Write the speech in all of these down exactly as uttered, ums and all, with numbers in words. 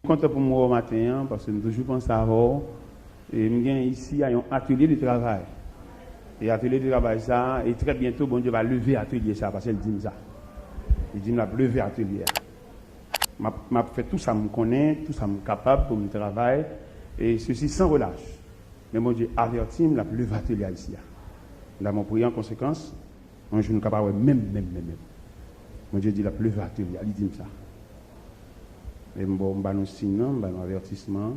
Kontan pou m wè w maten an, paske m toujou panse avè w. E m gen isi a yon atelye de travay. E atelye de travay sa a, e trè byento, Bondye va leve atelye sa a, paske l di m sa. Li di m l ap leve atelye a. M ap, m ap fè tou sa m konnen, tou sa m kapab pou m travay, e sesi san relach. Men Bondye avèti m, l ap leve atelye a isi a. M ta bon priye an konsekans, yon jou nou ka pa wè menm, menm, menm, menm. Bondye di l ap leve atelye a, li di m sa. E m ba, m ba nou siy nan, m ba nou avètisman an.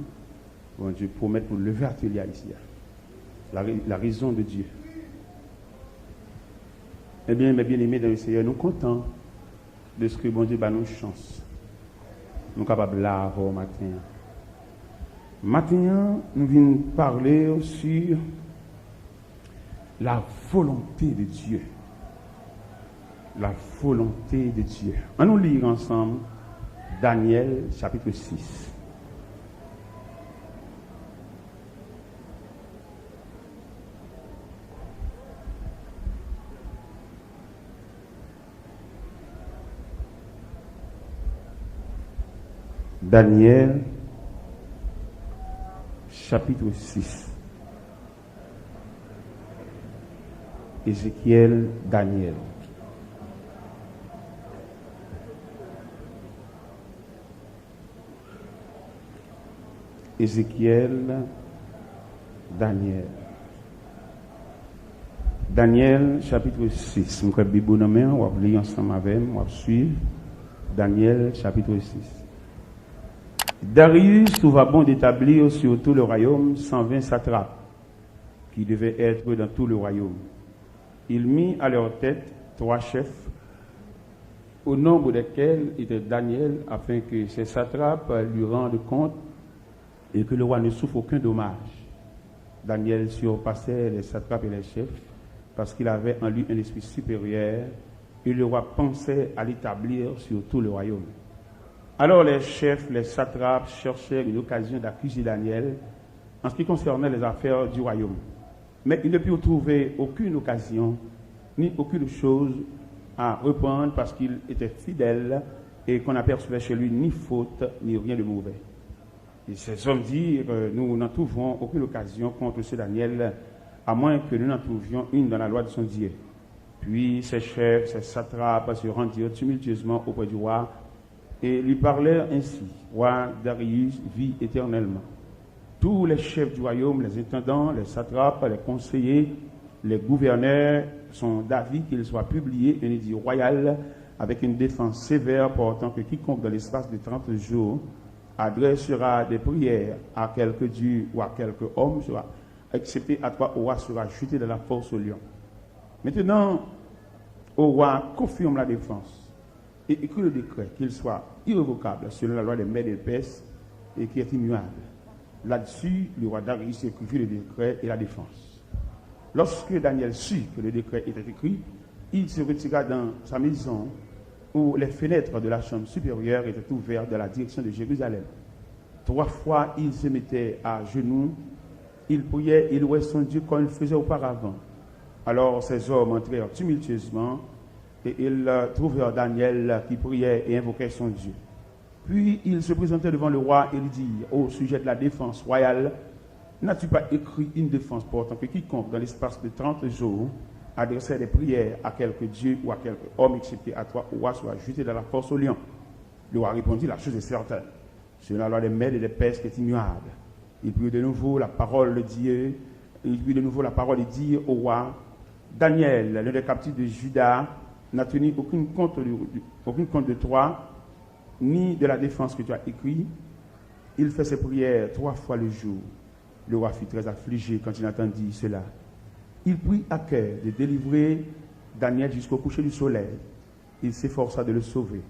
Bondye pwomèt pou l leve atelye a isi a. La, la raison de Dieu. Ebyen, mes bien-aimés dans le Seigneur, nou kontan de ce que Bondye ba nou chans. Nou kapab la avè w maten an. Maten an, nou vin pale w sur la volonté de Dieu. La volonté de Dieu. Ann nou li ansanm Danyèl, chapitre six. Danyèl, chapitre six. Ézéchiel, Daniel. Ézéchiel, Daniel. Daniel, chapitre six. M kwè Bib ou nan men w, w ap li ansanm avè m, w ap swiv. Daniel, chapitre six. Darius trouva bon d'établir sur tout le royaume cent vingt satrapes qui devaient être dans tout le royaume. Il mit à leur tête trois chefs, au nombre desquels était Daniel, afin que ces satrapes lui rendent compte et que le roi ne souffre aucun dommage. Daniel surpassait les satrapes et les chefs, parce qu'il avait en lui un esprit supérieur, et le roi pensait à l'établir sur tout le royaume. Alors les chefs, les satrapes cherchèrent une occasion d'accuser Daniel en ce qui concernait les affaires du royaume. Mais ils ne purent trouver aucune occasion, ni aucune chose à reprendre, parce qu'il était fidèle et qu'on n'apercevait chez lui ni faute, ni rien de mauvais. Et ces hommes dirent, nous n'en trouverons aucune occasion contre ce Daniel, à moins que nous n'en trouvions une dans la loi de son Dieu. Puis ses chefs, ses satrapes se rendirent tumultueusement auprès du roi et lui parlèrent ainsi : Roi Darius, vis éternellement. Tous les chefs du royaume, les intendants, les satrapes, les conseillers, les gouverneurs sont d'avis qu'il soit publié un édit royal avec une défense sévère portant que quiconque dans l'espace de trente jours adressera des prières à quelque dieu ou à quelque homme sera accepté à toi au roi sera jeté dans la fosse aux lions. Maintenant, ô roi, confirme la défense et écris le décret, qu'il soit irrévocable selon la loi des Mèdes et des Perses et qui est immuable. Là-dessus, le roi Darius écrivit le décret et la défense. Lorsque Daniel sut que le décret était écrit, il se retira dans sa maison où les fenêtres de la chambre supérieure étaient ouvertes dans la direction de Jérusalem. Trois fois, il se mettait à genoux, il priait et louait son Dieu comme il faisait auparavant. Alors ces hommes entrèrent tumultueusement et ils trouvèrent Daniel qui priait et invoquait son Dieu. Puis ils se présentèrent devant le roi et lui dirent : Au sujet de la défense royale, n'as-tu pas écrit une défense portant que quiconque, dans l'espace de trente jours, adressait des prières à quelque dieu ou à quelque homme excepté à toi, au roi, soit jeté dans la fosse aux lions ? Le roi répondit : La chose est certaine. Selon la loi des Mèdes et des Perses qui est immuable. Il prit de nouveau la parole de Dieu, il prit de nouveau la parole et dit au roi : Daniel, l'un des captifs de Juda, n'a tenu aucune compte de, aucune compte de toi, ni de la défense que tu as écrite. Il fait ses prières trois fois le jour. Le roi fut très affligé quand il entendit cela. Il prit à cœur de délivrer Daniel jusqu'au coucher du soleil. Il s'efforça de le sauver.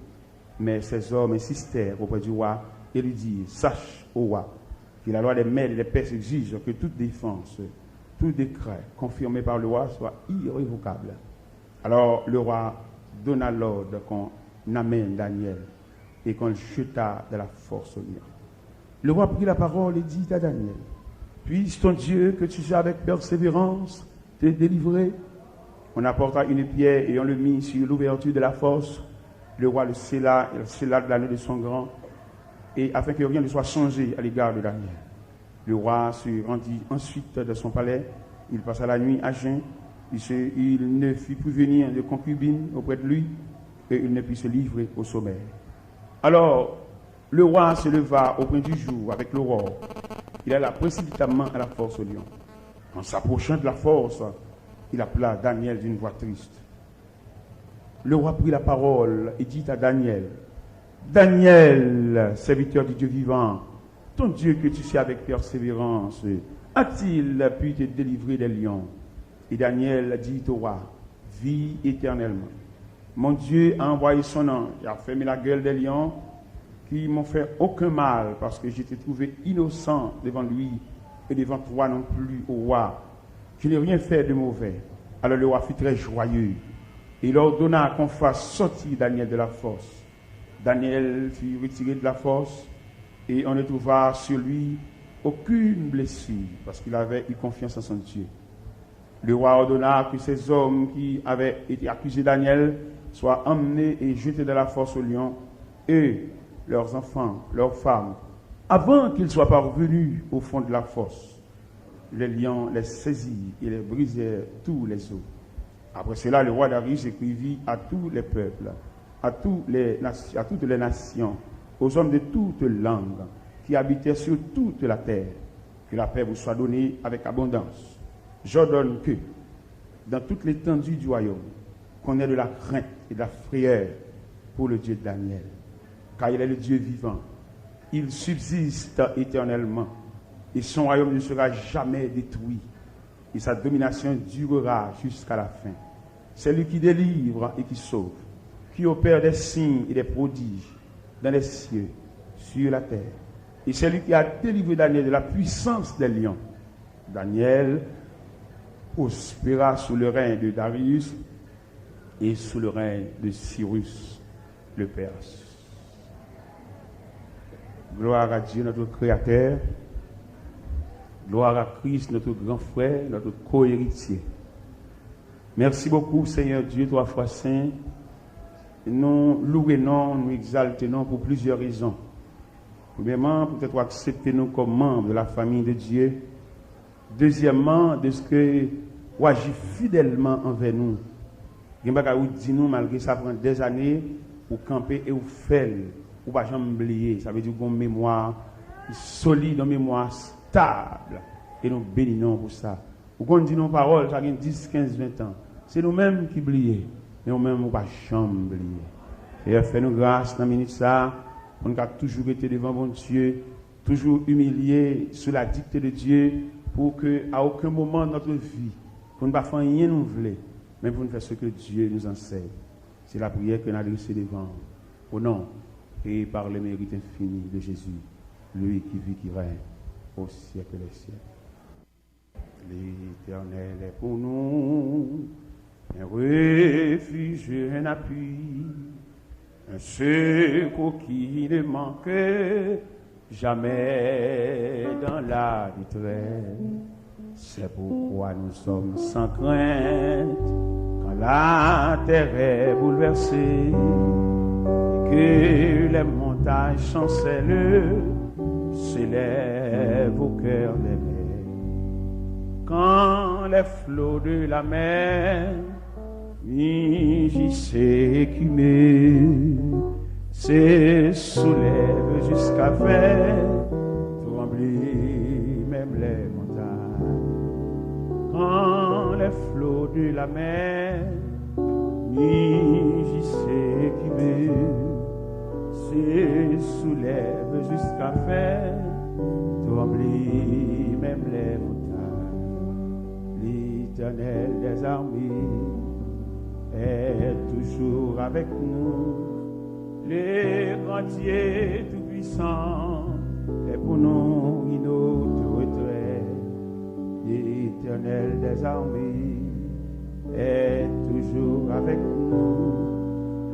Mais ces hommes insistèrent auprès du roi et lui dirent : Sache, ô roi, que la loi des Mèdes et des Perses exige que toute défense, tout décret confirmé par le roi soit irrévocable. Alors le roi donna l'ordre qu'on amène Daniel et qu'on le jeta dans la fosse aux lions. Le roi prit la parole et dit à Daniel : Puisse ton Dieu que tu as avec persévérance te délivrer. On apporta une pierre et on le mit sur l'ouverture de la fosse. Le roi le scella, et le scella de l'anneau de son grand. et afin que rien ne soit changé à l'égard de Daniel. Le roi se rendit ensuite dans son palais, il passa la nuit à jeun, il se, il ne fit plus venir de concubine auprès de lui, et il ne put se livrer au sommeil. Alors, le roi se leva au point du jour avec l'aurore, il alla précipitamment à la fosse au lion. En s'approchant de la fosse, il appela Daniel d'une voix triste. Le roi prit la parole et dit à Daniel: Daniel, serviteur du Dieu vivant, ton Dieu que tu sers avec persévérance, a-t-il pu te délivrer des lions? Et Daniel dit au roi: Vis éternellement. Mon Dieu a envoyé son ange et a fermé la gueule des lions qui m'ont fait aucun mal, parce que j'étais trouvé innocent devant lui et devant toi non plus, au roi. Je n'ai rien fait de mauvais. Alors le roi fut très joyeux et il ordonna qu'on fasse sortir Daniel de la fosse. Daniel fut retiré de la fosse et on ne trouva sur lui aucune blessure, parce qu'il avait eu confiance en son Dieu. Le roi ordonna que ces hommes qui avaient été accusés Daniel soient emmenés et jetés dans la fosse aux lions, eux, leurs enfants, leurs femmes, avant qu'ils soient parvenus au fond de la fosse. Les lions les saisirent et les brisèrent tous les os. Après cela, le roi Darius écrivit à tous les peuples, à, tous les nat-, à toutes les nations, aux hommes de toute langue qui habitaient sur toute la terre, que la paix vous soit donnée avec abondance. J'ordonne que, dans toute l'étendue du royaume, qu'on ait de la crainte et de la frayeur pour le Dieu de Daniel, car il est le Dieu vivant. Il subsiste éternellement, et son royaume ne sera jamais détruit, et sa domination durera jusqu'à la fin. C'est lui qui délivre et qui sauve, qui opère des signes et des prodiges dans les cieux, sur la terre. Et c'est lui qui a délivré Daniel de la puissance des lions. Daniel prospéra sous le règne de Darius et sous le règne de Cyrus le Perse. Gloire à Dieu, notre Créateur. Gloire à Christ, notre grand frère, notre co-héritier. Merci beaucoup, Seigneur Dieu, trois fois saint. Nou louwe non, nou egzalte non pou plizyè rezon. Premyèman, poutèt w aksepte nou kòm manm de la famille de Dieu. Dezyèmman, dèske w aji fidèlman anvè nou. Gen bagay ou di nou, malgre sa pran dèzane, ou kanpe e ou fè l. Ou pa janm bliye. Sa vle di w gen yon memwa ki solid, yon memwa stab. E nou beni non w pou sa. Ou konn di nou pawòl, sa gen dis, kenz, ven tan. Se nou menm ki bliye, men ou menm ou pa janm bliye. Seyè, fè nou gras nan minit sa a, pou n ka toujou rete devan Bondye, toujou imilye sou la dikte de Dye, pou ke a okenn moman nan notre vi, pou n pa fè anyen nou vle, men pou n fè ce que Dieu nous enseigne. Se lapriyè ke n adrese devan w, au nom et par le mérite infini de Jésus, lui qui vit, qui règne au siècle des siècles. L'Éternel est pour nous un refuge, un appui, un secours qui ne manque jamais dans la détresse. C'est pourquoi nous sommes sans crainte quand la terre est bouleversée et que les montagnes chancellent, s'élève au cœur les mers. Quand les flots de la mer mugissent et écument, se soulèvent jusqu'à faire trembler même les montagnes. Quand les flots de la mer mugissent et écument, se soulèvent jusqu'à faire trembler même les montagnes. L'Éternel des armées est toujours avec nous. Le grand Dieu tout-puissant est pour nous une haute retraite. L'Éternel des armées est toujours avec nous.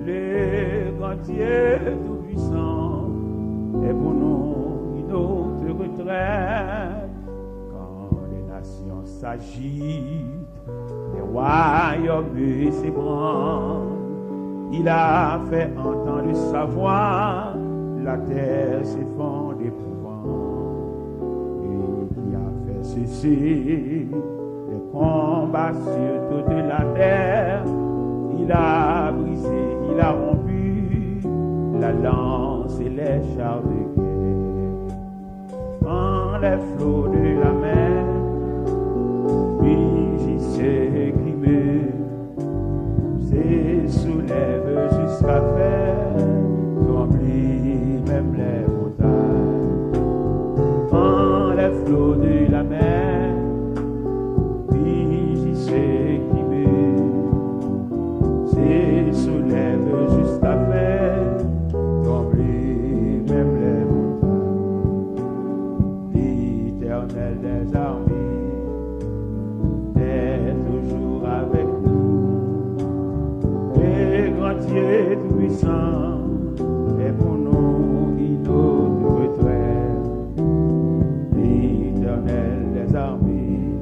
Le grand Dieu tout-puissant est pour nous une haute retraite. Quand les nations s'agitent, les royaumes s'ébranlent, il a fait entendre sa voix, La terre s'effondre épouvant, et qui a fait cesser les combats sur toute la terre. Il a brisé, il a rompu la lance et les chars de guerre. Quand les flots de la mer rugissent et grimaient, se soulève jusqu'à faire trembler même les montagnes. Quand les flots de la mer rugissent et grimaient, se soulève jusqu'à faire trembler même les montagnes. L'Éternel des armées est toujours avec nous. Le grand Dieu tout-puissant est pour nous une autre retraite. L'Éternel des armées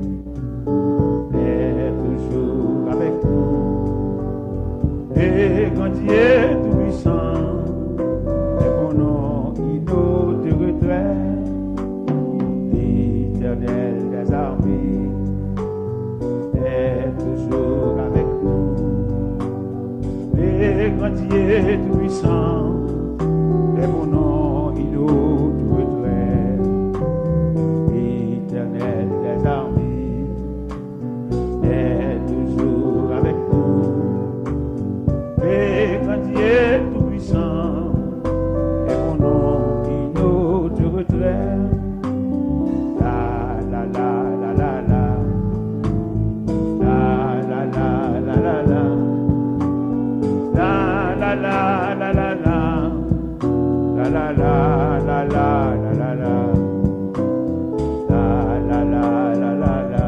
est toujours avec nous. Le grand Dieu tout-puissant est pour nous une autre retraite. L'Éternel des armées est toujours avec nous. Le grand Dieu tout-puissant est pour nous une autre retraite. L'Éternel des armées est toujours avec nous. Le grand Dieu tout-puissant est pour nous une autre retraite. La, la, la, la, la, la. La, la, la, la, la, la. La, la, la, la, la, la, la. La, la, la, la, la, la, la, la. La, la, la, la, la, la.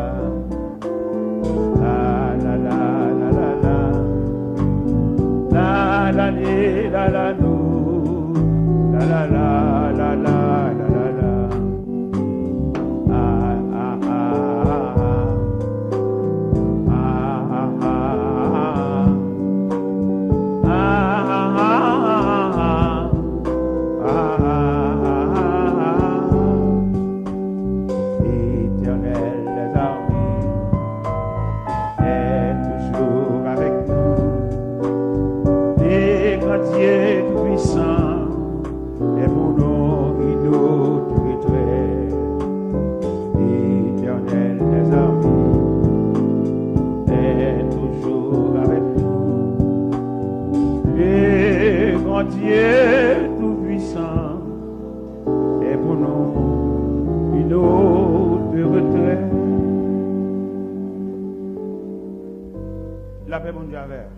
La, la, la, la, la, la. La, la, li, la, la, nou. La, la, la, la, la, la, la, la. Ah, ah, ah, ah, ah. Ah, ah, ah, ah, ah. Ah, ah, ah, ah, ah. Ah, ah, ah, ah, ah. L'Éternel des armées est toujours avec nous. Le grand Dieu tout-puissant est pour nous une autre retraite. L'Éternel des armées est toujours avec nous. Le grand Dieu tout-puissant est pour nous une autre retraite. Lapè Bondye avè w.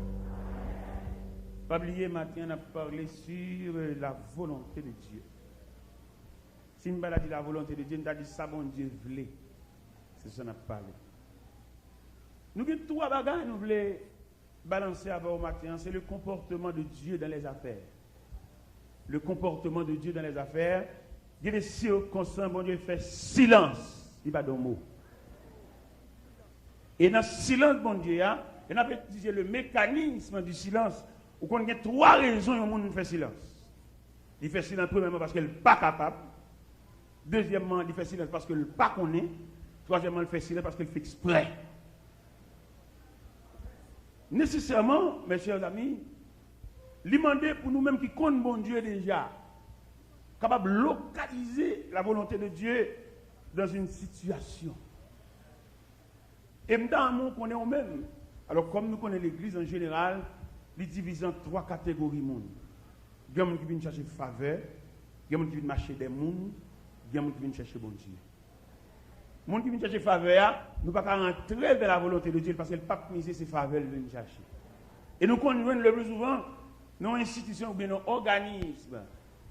Pa bliye, maten an, n ap pale sur la volonté de Dieu. Si m pa ta di la volonté de Dieu, m ta di sa Bondye vle. Se sa n ap pale. Nou gen twa bagay nou vle balanse avè w maten an, se le comportement de Dieu dans les affaires. Le comportement de Dieu dans les affaires, gen de sikonstans Bondye fè silans, li pa di yon mo. E nan silans Bondye a, lè n ap etidye le mécanisme du silence, ou konn gen twa rezon yon moun fè silans. Li fè silans, premyèman, paske l pa kapab. Dezyèmman, li fè silans paske l pa konnen. Twazyèmman, li fè silans paske l fè eksprè. Nesesèman, mes chers amis, li mande pou nou menm ki konn Bondye deja, kapab lokalize la volonte de Dieu dans une situation. E m ta renmen w konnen ou menm. Alò, kòm nou konnen legliz an jeneral, li divize an twa kategori moun. Gen moun ki vin chache favè, gen moun ki vin mache dèyè moun, gen moun ki vin chache Bondye. Moun ki vin chache favè a, nou pa ka rantre vè la volonte de Dye, paske l p ap mize se favè l vin chache. E nou konn jwenn le pli souvan nan yon enstitisyon oubyen nan yon òganism.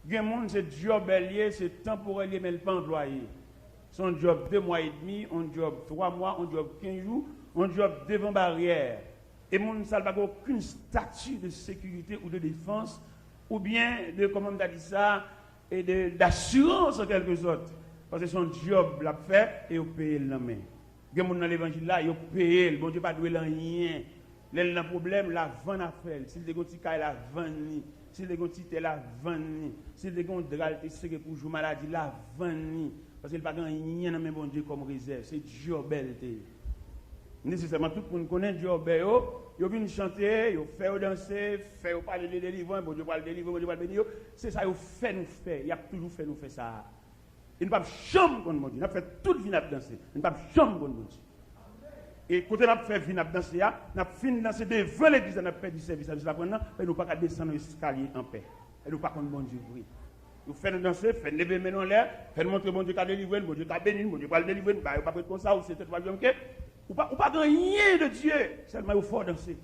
Gen moun se djòb li ye, se tanporèl li ye, men l pa anplwaye. Se yon djòb de mwa edmi, yon djòb twa mwa, yon djòb kenz jou, yon djòb devan baryè. E moun sa l pa gen okenn stati de sekirite ou de defans, oubyen de, kòman m ta di sa, e de, d'assurance en quelque sorte. Paske se yon djòb l ap fè e yo peye l nan men. Gen moun nan levanjil la, yo peye l. Bondye pa dwe l anyen. Lè l nan pwoblèm, l a vann afè l. Si l te gen yon ti kay, l a vann li. Si l te gen yon ti tè, l a vann li. Si l te gen yon dra l te sere pou jou maladi, l a vann li. Paske l pa gen anyen nan men Bondye kòm rezèv. Se dyòbè l te ye. Nesesèman, tout moun konnen dyòbè yo. Yo vin chante, yo fè yo danse, fè yo pale de delivrans, Bondye pral delivre, Bondye pral beni yo. Se sa yo fè nou fè. Y ap toujou fè nou fè sa a. E nou p ap janm konn Bondye. N ap fè tout vi n ap danse. Men nou p ap janm konn Bondye. E kote n ap fè vi n ap danse a, n ap fin danse devan legliz la, n ap pèdi sèvis la, jis aprann nan, men nou pa ka desann yon eskalye anpè. E nou pa konn Bondye vre. Nou fè nou danse, fè n leve men nou anlè, fè n montre Bondye ka delivre n, Bondye ka beni n, Bondye pral delivre n, bagay yo p ap ret konsa, ou se tèt w ap janm ke. Ou pa, ou pa gen anyen de Dye, sèlman yo fè w danse.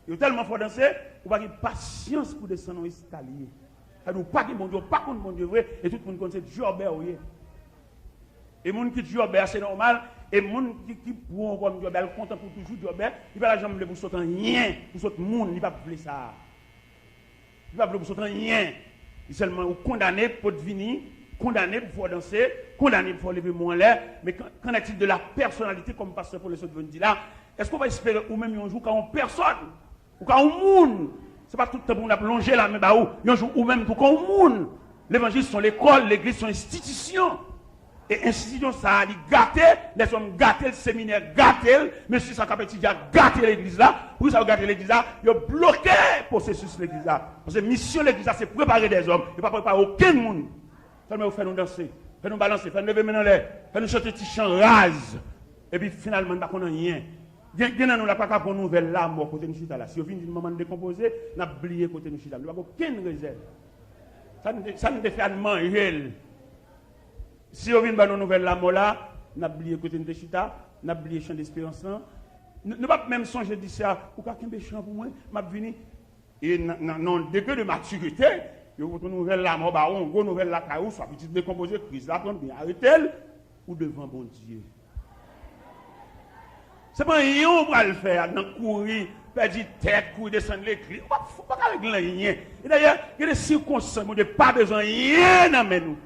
Yo tèlman fò danse, ou pa gen pasyans pou desann yon eskalye. Sa di ou pa gen Bondye, ou pa konn Bondye vre, e tout moun konn se dyòbè ou ye. E moun ki dyòbè a, se nòmal, e moun ki, ki pran w kòm dyòbè, l kontan pou toujou dyòbè, li pa janm vle pou sot anyen, pou sot moun, li p ap vle sa. Li p ap vle pou sot anyen. Li sèlman ou kondane pou t vini, kondane pou fò w danse, kondane pou fò w leve men w anlè, men qu'en, qu'en est-il de la personnalité, kòm pastè Paul sot vin di la, èske w pa espere ou menm yon jou w ka yon pèsòn? Ou ka yon moun. Se pa tout tan pou moun ap lonje lamen ba ou. Yon jou ou menm tou ka yon moun. Levanjil se yon lekòl, legliz se yon enstitisyon. E enstitisyon sa a, li gate, lèzòm gate l, seminè gate l, mesye sa k ap etidye a gate legliz la. Poukisa yo gate legliz la? Yo bloke pwosesis legliz la. Paske misyon legliz la se prepare dèzòm. Yo pa prepare okenn moun. Sèlman yo fè nou danse, fè nou balanse, fè nou leve men n anlè, fè nou chante ti chan raz. Epi finalman, n pa konn anyen. Gen, gen nan nou la pa ka pran nouvèl lanmò kote n chita la. Si yo vin di n manman n dekonpoze, n ap bliye kote nou chita. Nou pa gen okenn rezèv. Sa n te, sa n te fè a, n manje l. Si yo vin ban nou nouvèl lanmò la, n ap bliye kote n te chita, n ap bliye chan desperans lan. Nou, nou p ap menm sonje di sa, ou ka kenbe chan pou mwen, m ap vini. E nan, nan, nan yon degre de matirite, yo pote yon nouvèl lanmò ba ou, yon gwo nouvèl lakay ou, swa pitit dekonpoze, kriz la pran, byen arete l, ou devan Bondye. Se pa anyen ou pral fè a nan kouri, pèdi tèt, kouri desann legliz. Ou pa, ou pa ka regle anyen. E dayè, gen de sikonstans, Bondye pa bezwen anyen nan men nou.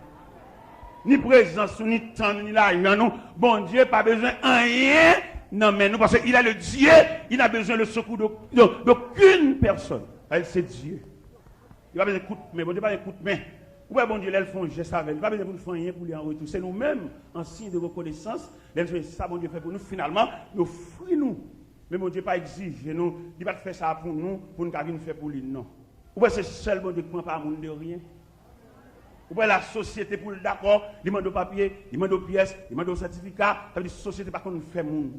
Ni prezans ou, ni tan nou, ni lajan nou. Bondye pa bezwen anyen nan men nou, paske il est le Dieu, il n'a besoin le secours de, de, d'aucune personne. Sa, se Dye. Li pa bezwen kout men. Bondye pa gen kout men. Ou wè Bondye lè l fè yon jès avè n, li pa bezwen pou n fè anyen pou li an retou. Se nou menm, an siy de rekonesans, lè n fè sa Bondye fè pou nou, finalman, nou ofri nou. Men Bondye pa egzije nou, li pa t fè sa pou nou, pou n ka vin fè pou li, non. Ou wè se sèl Bondye ki pran pa moun de ryen. Ou wè lasosyete pou l dakò, li mande w papye, li mande w pyès, li mande w sètifika, sa vle di sosyete pa konn fè moun.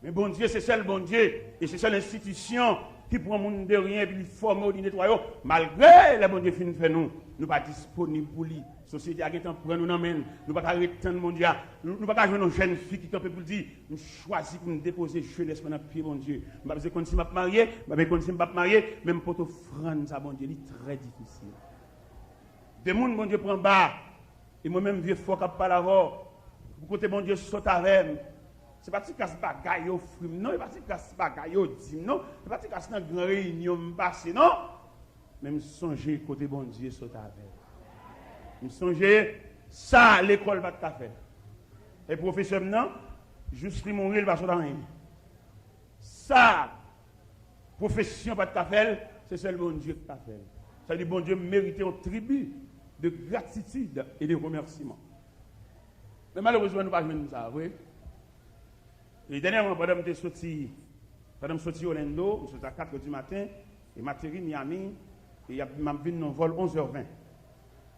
Men Bondye se sèl Bondye, e se sèl enstitisyon ki pran moun de ryen, epi li fòme w, li netwaye w. Malgre lè Bondye fin fè nou, nou pa disponib pou li. Sosyete a gentan pran nou nan men l. Nou pa ka ret tann Bondye a. Nou, nou pa ka jwenn yon jèn fi ki kanpe pou l di, "M chwazi pou m depoze jenès mwen nan pye Bondye. M pa bezwen konn si m ap marye, m pa bezwen konn si m p ap marye, men m pote ofrann sa Bondye, li trè difisil." De moun Bondye pran ba, e mwen menm vye fò k ap pale avè w, pou kote Bondye sot avè m, se pa ti kras bagay yo ofri m, non, se pa ti kras bagay yo di m, non, se pa ti kras nan gran reyinyon m pase, non. Men m sonje kote Bondye sot avè m. M sonje sa lekòl pa t ka fè. E pwofesè m nan, jis li mouri, li pa sot anyen. Sa pwofesyon pa t ka fè l, se sèl Bondye ki ka fè l. Sa vle di Bondye merite yon tribi de gratitid e de remèsiman. Men malerezman, nou pa jwenn sa, vre. E dènyèman, pandan m te soti, pandan m soti Orlando, m soti a kat è di maten, e m ateri Miami, e y ap, m ap vin nan vòl onz è ven.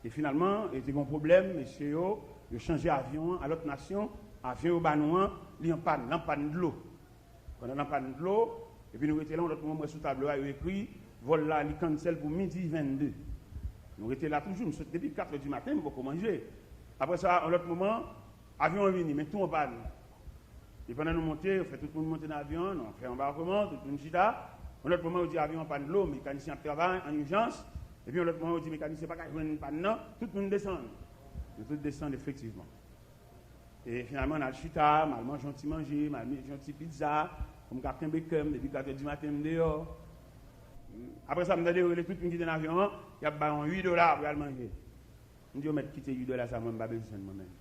E finalman, e te gen yon pwoblèm, mesye yo, yo chanje avyon an, a lòt nasyon, avyon yo ba nou an, li an pàn, li an pàn dlo. Pandan l an pàn dlo, epi nou rete la, yon lòt moman, m wè sou tablo a, yo ekri, vòl la, li cancel pou midi vennde. Nou rete la toujou, m sot depi kat è di maten, m poko manje. Apre sa, yon lòt moman, avyon an vini, men tou an pàn. E pandan nou monte, yo fè tout moun monte nan avyon an, nou fè anbakman, tout moun chita. Yon lòt moman, yo di avyon an pàn dlo, mekanisyen ap travay an ijans. Epi yon lòt moman, yo di mekanisyen pa ka jwenn pàn nan, tout moun desann. Nou tout desann efektivman. E finalman, n al chita, m al manje yon ti manje, m al manje yon ti pizza, pou m ka kenbe kè m, depi kat è di maten m deyò. Apre sa, m tande yo rele tout moun ki te nan avyon an, y ap bay yon uit dola pou y al manje. M di yo, "Mèt kite uit dola sa, mwen, m pa bezwen l, mwen menm."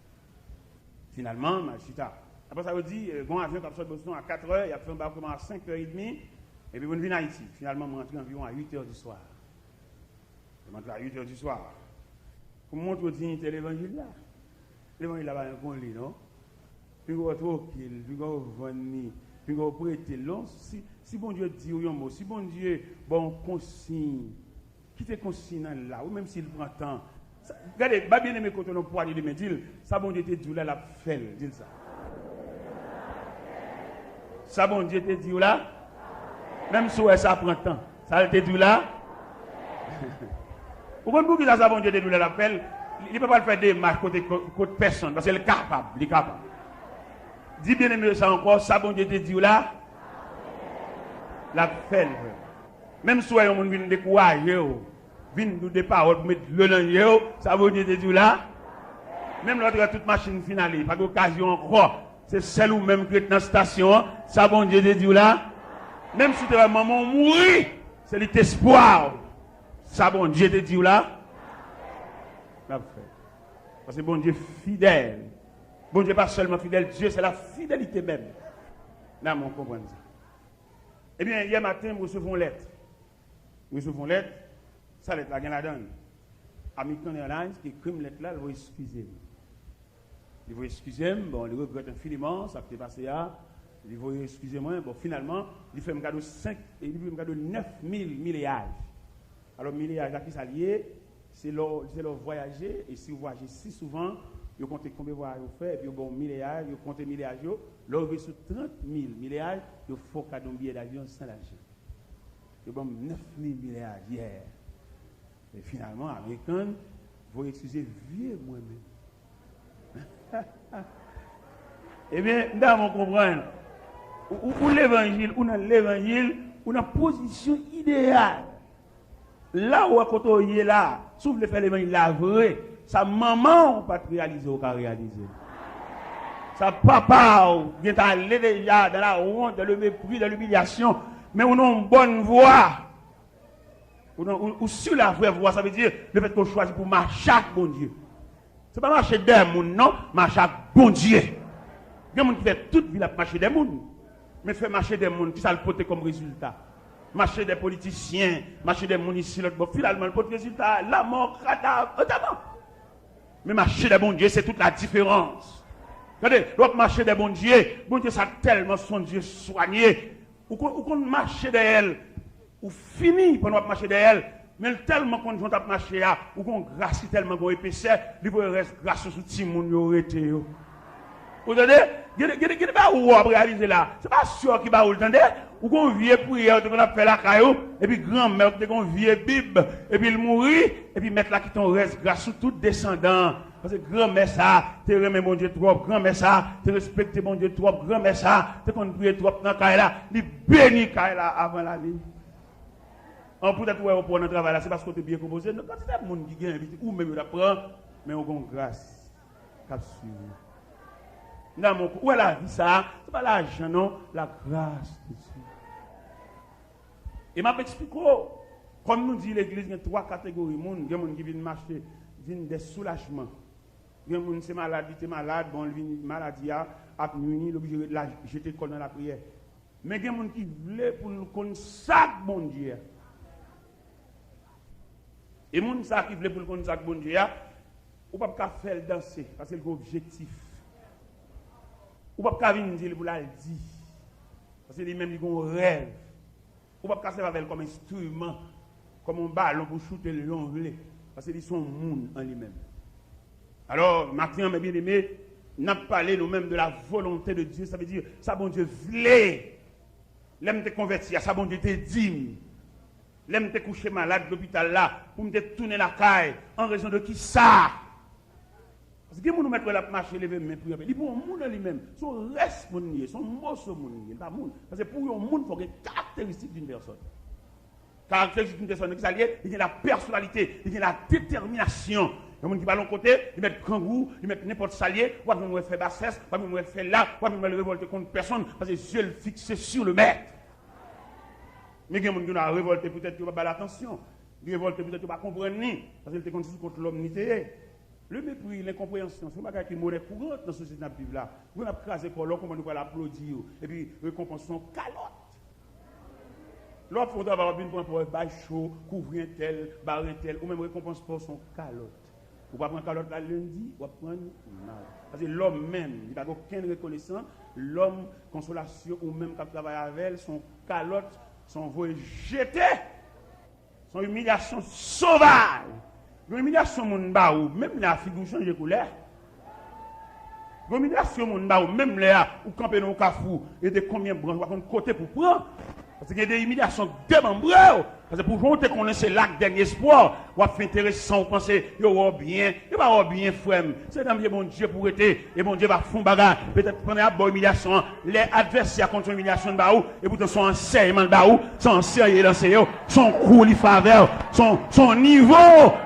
Finalman, m al chita. Apre sa, yo di, eh, gon avyon k ap sot Boston a katrè, y ap fè anbakèman a senkè edmi, epi pou n vin Ayiti. Finalman, mwen antre anviwon a uitè di swa. Mwen antre a uitè di swa. Pou m montre w diyite levanjil la. Levanjil la pa yon konli, non. Pinga w twoke l, pinga w vann li, pinga w prete l, non. Si, si Bondye di w yon mo, si Bondye ba w yon konsiy, kite konsiy nan la, wi, menm si l pran tan. Sa, gade, ba byeneme kote w nan pwade de men, di l, sa Bondye te di w la, l ap fè l, di l sa. Sa Bondye te di w la, menm si w wè sa pran tan, sa l te di w la. Ou konn poukisa sa Bondye te di w la, l ap fè l? Li, li pa pral fè demach kote, kot pèsonn, paske l kapab, li kapab. Di byeneme sa ankò, sa Bondye te di w la, l ap fè l, frè. Menm si w wè yon moun vin dekouraje w, vin di w de pawòl pou met dlo nan je w, sa Bondye te di w la. Menm lè w te wè tout machin fin ale, pa gen okazyon ankò. Se sèl ou menm ki ret nan estasyon an, sa Bondye te di w la. Menm si w te wè manman w mouri, se li t espwa w. Sa Bondye te di w la, l ap fè. Paske Bondye fidèl. Bondye pa sèlman fidèl, Dieu c'est la fidélité même. Nan mwen konprann sa. Ebyen, yè maten, m resevwa yon lèt. M resevwa yon lèt. Sa lèt la gen ladan l? American Airlines ki ekri m lèt la, l voye eskize m. Li voye eskize m, bon, li regrèt enfiniman sa k te pase a. Li voye eskize mwen. Bon, finalman, li fè m kado senk, e li fè m kado nèf mil mileyaj. Alò, mileyaj la, ki sa l ye? Se lè w, se lè w vwayaje, e si w vwayaje si souvan, yo konte konbyen vwayaj ou fè, epi yo ba w mileyaj, yo konte mileyaj yo. Lè w rive sou trant mil mileyaj, yo fè w kado yon biyè davyon san lajan. Yo ban m nèf mil mileyaj yè. E finalman, American voye eskize vye mwen menm. Ebyen, m ta renmen w konprann. Ou, ou, ou levanjil, ou nan levanjil, ou nan pozisyon ideyal. La ou wè kote w ye la, si w vle fè levanjil la vre, sa manman w pa t reyalize, ou ka reyalize. Sa papa w gen ta ale deja dans la honte, dans le mépris, dans l'humiliation. Men ou nan yon bòn vwa. Ou, nan, ou, ou sur la vraie voie, sa vle di, le fèt ke w chwazi pou mache ak Bondye. Se pa mache dèyè moun, non, mache ak Bondye. Gen moun ki fè tout vi l ap mache dèyè moun. Men fè mache dèyè moun, kisa l pote kòm rezilta? Mache dèyè politisyen, mache dèyè moun isi lòt bò, finalman, l pote rezilta, lanmò, kadav, antèman. Men mache dèyè Bondye, se tout la diferans. Tande, lè w ap mache dèyè Bondye, Bondye sa tèlman se yon Dye swanye. Ou konn, ou konn mache dèyè l, ou fini pandan w ap mache dèyè l, men l tèlman konn jan w t ap mache a, ou gen yon gras ki tèlman gen yon epesè, li voye rès gras yo sou timoun yo rete yo. Ou tande? Gen de, gen de, gen de bagay ou w ap reyalize la. Se pa sè w ki ba ou l, tande? Ou gen yon vye priyè ou te konn ap fè lakay ou, epi granmè ou te gen yon vye bib, epi l mouri, epi mèt la kite yon rès gras sou tout desandan an. Paske granmè sa a te renmen Bondye twòp, granmè sa a te respekte Bondye twòp, granmè sa a te konn priye twòp nan kay la, li beni kay la avan lane. An poutèt ou wè yo pran nan travay la, se paske w te byen konpoze. Non, kantite moun ki gen envite, ou menm yo t ap pran, men yo gen yon gras k ap swiv ou. Nan mon kou, ou wè lavi sa a, se pa lajan non, la grâce de Dieu. E m ap eksplike w, kòm nou di legliz gen twa kategori moun, gen moun ki vin mache, vin dè soulajman. Gen moun se malad, li te malad, bon, li vin maladi a ap nwi li, li oblije ret la jete kò l nan lapriyè. Men gen moun ki vle pou l konn sa k Bondye a. E moun sa ki vle pou l konn sa k Bondye a, ou p ap ka fè l danse, paske l gen objektif. Ou p ap ka vin di l pou l al di, paske li menm li gen yon rèv. Ou p ap ka sèvi avè l kòm enstriman, kòm yon balon pou choute l jan w vle, paske li se yon moun an li menm. Alò, maten an, mes bien-aimés, n ap pale nou menm de la volonté de Dieu, sa vle di sa Bondye vle. Lè m te konvèti a, sa Bondye te di m. Lè m te kouche malad lopital la, pou m te tounen lakay, an rezon de kisa? Paske gen moun ou mèt wè l ap mache, leve men, priye anpil. Li pa yon moun an li menm. Se yon rès moun li ye, se yon moso moun li ye, li pa moun. Paske pou yon moun, fò gen karakteristik d'une personne. Karakteristik d'une personne, kisa li ye? Li gen la pèsonalite, li gen la detèminasyon. Yon moun ki pral yon kote, li mèt grangou, li mèt nenpòt sa l ye, w ap jwenn wè l fè basès, w ap jwenn wè l fè la, w ap jwenn wè l revòlte kont pèsonn, paske zye l fikse sur le maître. Men gen moun ki nan revòlte poutèt yo pa ba l atansyon. Li revòlte poutèt yo pa konprann li, paske li te konn se sou kont lòm li te ye. Le mépris, l'incompréhension, se yon bagay ki monè kourant nan sosyete n ap viv la. Moun ap kraze kò, lè w konprann yo pral aplodi yo, epi rekonpans se yon kalòt. Lè w ap fè yon travay, w ap vin pran pa w, bay cho, kouvri entèl, bare entèl, ou menm rekonpans pa w se yon kalòt. Ou pa pran kalòt la lendi, w ap pran l madi. Paske lòm menm, li pa gen okenn rekonesan. Lòm, konsolasyon ou menm k ap travay avè l, se yon kalòt, se yon voye jete. Se yon imilyasyon sovaj. Yon imilyasyon moun ba ou, menm lè a figi w chanje koulè. Yon imilyasyon moun ba ou, menm lè a ou kanpe nan yon kafou, e de konbyen branch, ou pa konn kote pou pran. Paske gen de imilyasyon k demanbre w. Paske pou jan w te konnen se la k dènye espwa w, w ap fè enteresan, w panse yo wè w byen. Yo pa wè w byen, frè m. Se nan pye Bondye pou w rete, e Bondye va fè yon bagay. Petèt pandan y ap ba w imilyasyon an, lè advèsè a konn se yon imilyasyon l ba ou, epoutan se yon ansèyman l ba ou, se yon ansèyman l anseye w, se yon kou li fè avè w, se yon, se yon nivo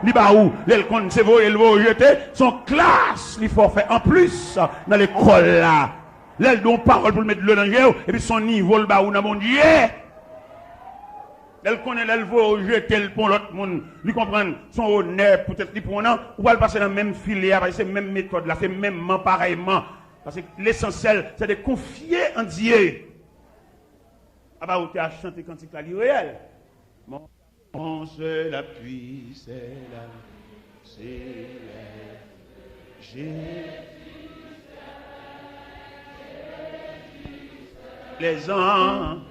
li ba ou. Lè l konn se voye l voye w jete, se yon klas li fè w fè anplis nan lekòl la. Lè l di w yon pawòl pou l met dlo nan je w, epi se yon nivo l ba ou nan Bondye. Lè l konnen lè l voye w jete l pou yon lòt moun, li konprann se yon onè poutèt li pran w nan, ou pral pase nan menm filè a, paske se menm metòd la, se menmman, parèyman. Paske lesansyèl, se de konfye an Dye. Apa otè a chante kantik la, li reyèl. Mon, mon seul appui, c'est la, c'est la, Jésus. Les anges.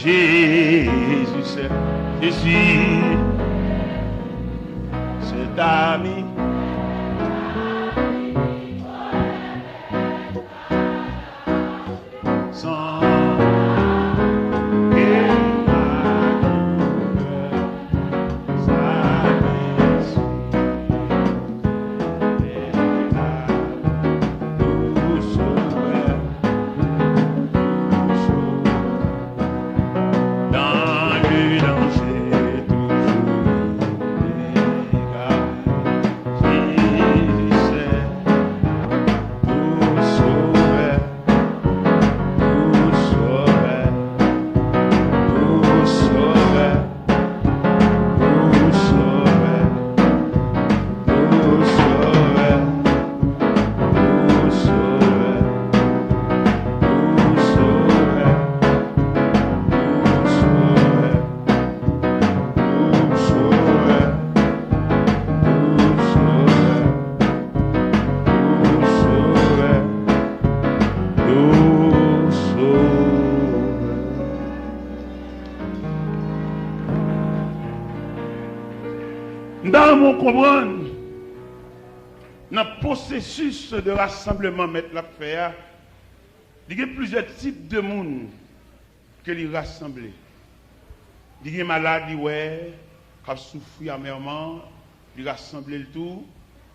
Jésus, Jésus, cet ami. Sans M ta renmen w konprann, nan pwosesis de rasanbleman Mèt la ap fè a, li gen plizyè tip de moun ke li rasanble. Li gen malad, li wè, k ap soufri amèman, li rasanble l tou,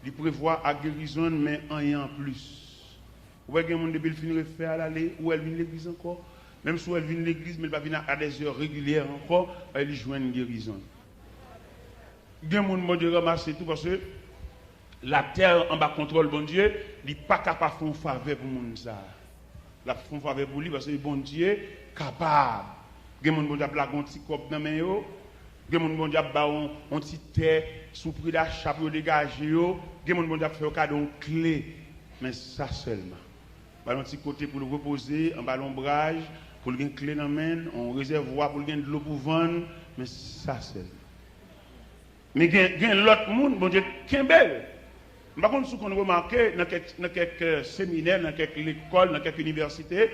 li prevwa ak gerizon l, men anyen anplis. Ou wè gen moun depi l fin refè a l ale, ou wè l vin legliz ankò. Menm si w wè l vin legliz, men l pa vin a, a dè zè regilyè ankò, li jwenn gerizon l. Gen moun Bondye ranmase tou, paske latè anba kontwòl Bondye, li pa ka pa fè yon favè pou moun sa a. L ap fè yon favè pou li, paske Bondye kapab. Gen moun Bondye ap lage yon ti kòb nan men yo. Gen moun Bondye ap ba yo yon, yon ti tè sou pri dacha pou yo degaje yo. Gen moun Bondye ap fè yo kado yon kle. Men sa sèlman. Ba l yon ti kote pou l repoze, anba lonbraj, pou l gen kle nan men l, yon rezèvwa pou l gen dlo pou vann, men sa sèlman. Men gen, gen lòt moun, Bondye kenbe l. M pa konn si w konn remake nan kèk, nan kèk, eh, seminè, nan kèk lekòl, nan kèk inivèsite,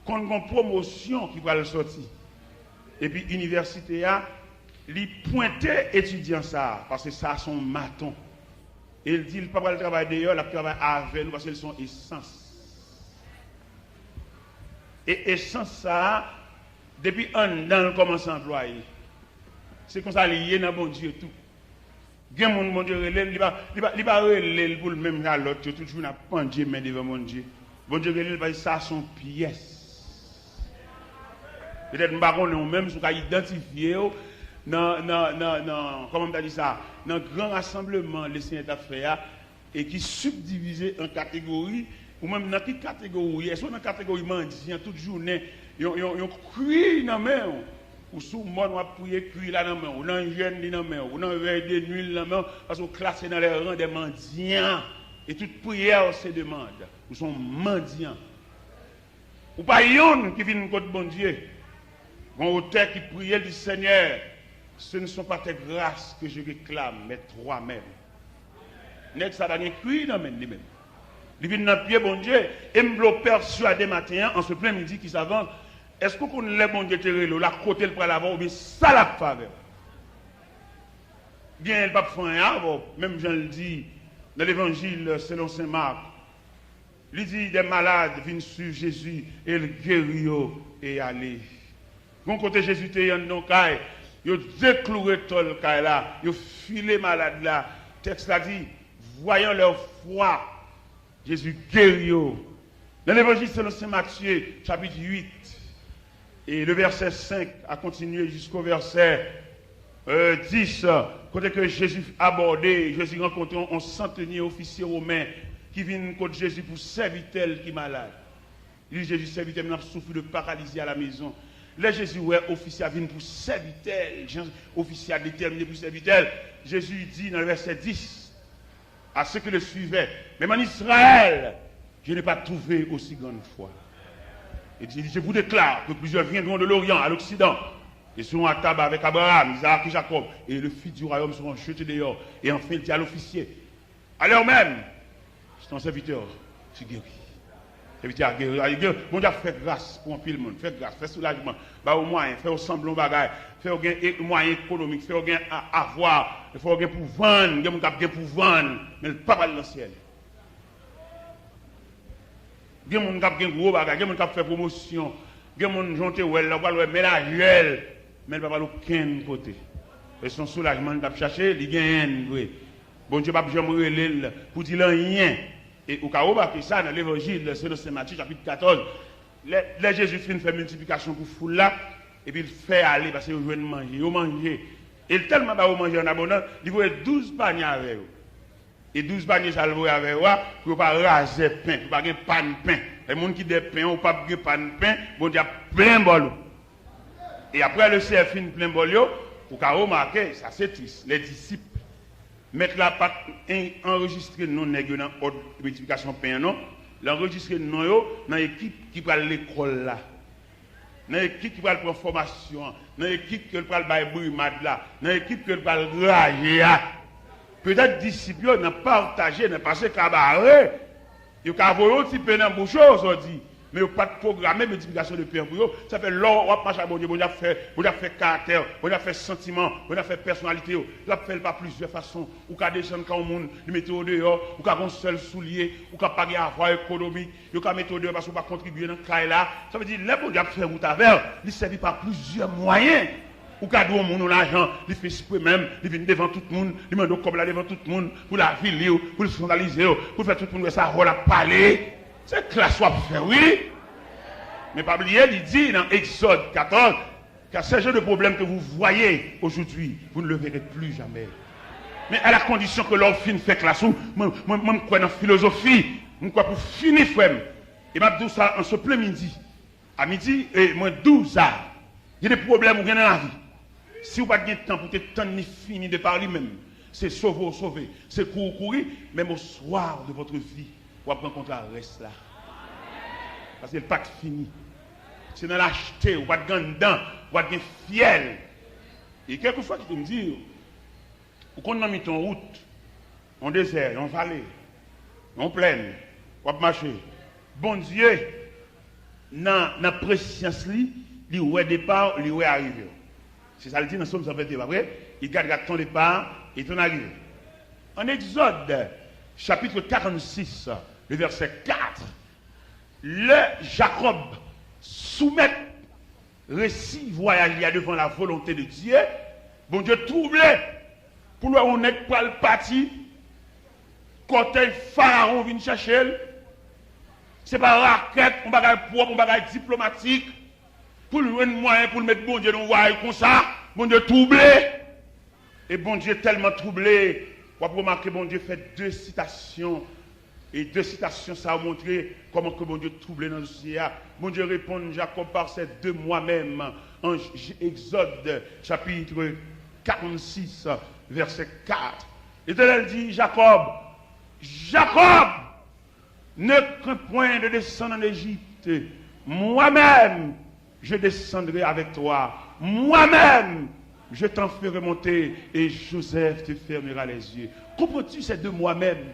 konn gen yon pwomosyon ki pral sòti. Epi inivèsite a, li pwente etidyan sa a, paske sa a se yon maton. E l di l pa pral travay deyò, l ap travay avè nou, paske l se yon esans. E esans sa a, depi anndan l kòmanse anplwaye. Se konsa li ye nan Bondye tou. Gen moun Bondye rele l, li pa, li pa, li pa rele l pou l menm jan lòt yo, tout jounen ap pandye men devan Bondye. Bondye rele l paske sa se yon pyès. Petèt m pa konnen ou menm si w ka idantifye w nan, nan, nan, nan, kòman m ta di sa, nan gran rasanbleman Lesenyè t ap fè a, e ki sibdivize an kategori, ou menm nan ki kategori w ye? Èske w nan kategori mandyan tout jounen, yon, yon, yon kwi nan men w? Ou sou mòn, w ap priye, kwi la nan men w. Ou nan jèn, li nan men w. Ou nan vèy de nwi, li nan men w. Paske w klase dans les rangs des mendiants. Et toute prière, c'est demande. Ou se yon mandyan. Ou pa yonn ki vin kot Bondye. Gon otè ki priye, li di, Seigneur, ce ne sont pas tes grâces que je réclame, mais toi-même. Nèg sa pa gen kwi nan men li menm. Li vin nan pye Bondye. E m vle w pèswade maten an, an se plen midi ki savan, èske w konn lè Bondye te rele w la, kote l pral avè w, oubyen sa l ap fè avè w? Byen, l p ap fè anyen avè w, menm jan l di nan Levanjil selon Sen Mak. Li di, des malades vinrent suivre Jésus et il guérit eux et aller. Gon kote Jezi te ye anndan yon kay, yo dekloure tòl kay la, yo file malad la. Tèks la di, voyant leur foi, Jésus guérit eux. Dans l'Évangile selon Saint Matthieu, chapitre huit, et le verset cinq a continué jusqu'au verset euh, dix, kote ke Jezi abòde, Jezi rankontre yon santnye ofisye women ki vin kot Jezi pou sèvitè l ki malad. Li di Jezi, sèvitè m nan ap soufri de paralizi a la mezon. Lè Jezi wè ofisye a vin pou sèvitè l, jan ofisye a detèmine pou sèvitè l, Jezi di nan vèsè dis, à ceux qui le suivaient, même en Israël, je n'ai pas trouvé aussi grande foi. Et il dit, je vous déclare que plusieurs viendront de l'Orient à l'Occident, et seront à table avec Abraham, Isaac et Jacob, et les fils du royaume seront jetés dehors. Et enfin, il dit à l'officier, à l'heure même, ton serviteur, tu guéris. Sèvitè a geri, a geri. Bondye ap fè gras pou anpil moun. Fè gras, fè soulajman. Ba yo mwayen, fè yo sanble yon bagay. Fè yo gen e- mwayen ekonomik, fè yo gen a- avwa, fè yo gen pou vann. Gen moun k ap gen pou vann, men l pa pral nan syèl. Gen moun k ap gen gwo bagay, gen moun k ap fè pwomosyon. Gen moun, jan w te wè l la, ou pral wè men lajè l, men l pa pral okenn kote. E se yon soulajman l t ap chache, li genyen l vre. Bondye p ap janm rele l pou di l anyen. E ou ka remake sa nan Levanjil selon Sen Matye, chapit katòz. Lè, lè Jezi fin fè miltiplikasyon pou foul la, epi l fè ale, paske yo jwenn manje, yo manje. E l tèlman ba yo manje an abondan, li voye douz panye avè yo. E douz panye sa l voye avè yo a, pou yo pa razè pen, pou pa gen pàn pen. E moun ki dèyè pen an, ou p ap gen pàn pen, Bondye ap plen bòl ou. E apre le Seyè fin plen bòl yo, ou ka remake, sa se tris, les disciples. Mèt la pa t en- anrejistre non nèg yo nan òd miltiplikasyon pen an, non. L anrejistre non yo nan ekip ki pral lekòl la, nan ekip ki pral pran fòmasyon an, nan ekip ke l pral bay brimad la, nan ekip ke l pral graje a. Petèt disip yo nan pataje, nan pase kabare, yo ka voye yon ti pen nan bouch yo, sa w di. Men yo pa t pwograme miltiplikasyon de pen an pou yo. Sa fè lè w ap mache ak Bondye, Bondye ap fè, Bondye ap fè karaktè, Bondye ap fè santiman, Bondye ap fè pèsonalite yo. L ap fè l pa plizyè fason. Ou ka desann kay yon moun, li mete w deyò, ou ka gen yon sèl soulye, ou ka pa gen avwa ekonomik, yo ka mete w deyò paske w pa kontribye nan kay la. Sa vle di, lè Bondye ap fè wout avè w, li sèvi pa plizyè mwayen. Ou ka dwe yon moun yon lajan, li fè espre menm, li vin devan tout moun, li mande w kòb la devan tout moun, pou l avili w, pou l eskandalize w, pou l fè tout moun wè se avè w l ap pale. Se klas w ap fè, wi. Men pa bliye, li di nan Egzòd katòz, car ces genres de problèmes que vous voyez aujourd'hui, vous ne le verrez plus jamais. Mais à la condition que lè w fin fè klas ou, mwen, mwen, mwen m kwè nan filozofi, m kwè pou fini, frè m. E m ap di w sa an se plen midi. A midi, e mwen di w sa, gen de pwoblèm ou gen nan lavi. Si w pa t gen tan pou te tann li fini de pa li menm, se sove w sove, se kouri w kouri, menm au soir de votre vie, w ap rankontre a rès la. Paske l pa t fini. Se nan lachte, ou pa t gen anndan, ou pa t gen fyèl. E kèlkeswa ki te m di, ou konn nan mitan wout, yon dezè, yon vale, yon plèn, w ap mache. Bondye, nan, nan presyans li, li wè depa w, li wè arive w. Se sa l di nan Sòm san venteyen, pa vre? Il gardera ton départ et ton arrivée. An Egzòd, chapitre quarante-six, le verset quatre, lè Jakòb soumèt resi vwayaj li a devan la volonte de Dye, Bondye twouble pou l wè yon nèg pral pati, kòtèy Farawon vin chèche l. Se pa rakèt, yon bagay pwòp, yon bagay diplomatik, pou l jwenn mwayen pou l met Bondye nan yon vwayaj konsa. Bondye twouble. E Bondye tèlman twouble, w ap remake Bondye fè de sitasyon E de sitasyon sa yo montre kòman ke Bondye twouble nan dosye a. Bondye reponn Jakòb par ces deux moi-même, an J-, Egzòd, chapit karannsis, vèsè kat. Letènèl di, Jacob, Jacob, ne crains point de descendre en Égypte. Moi-même, je descendrai avec toi. Moi-même, je t'en ferai monter et Joseph te fermera les yeux. Comprends-tu ces deux moi-même?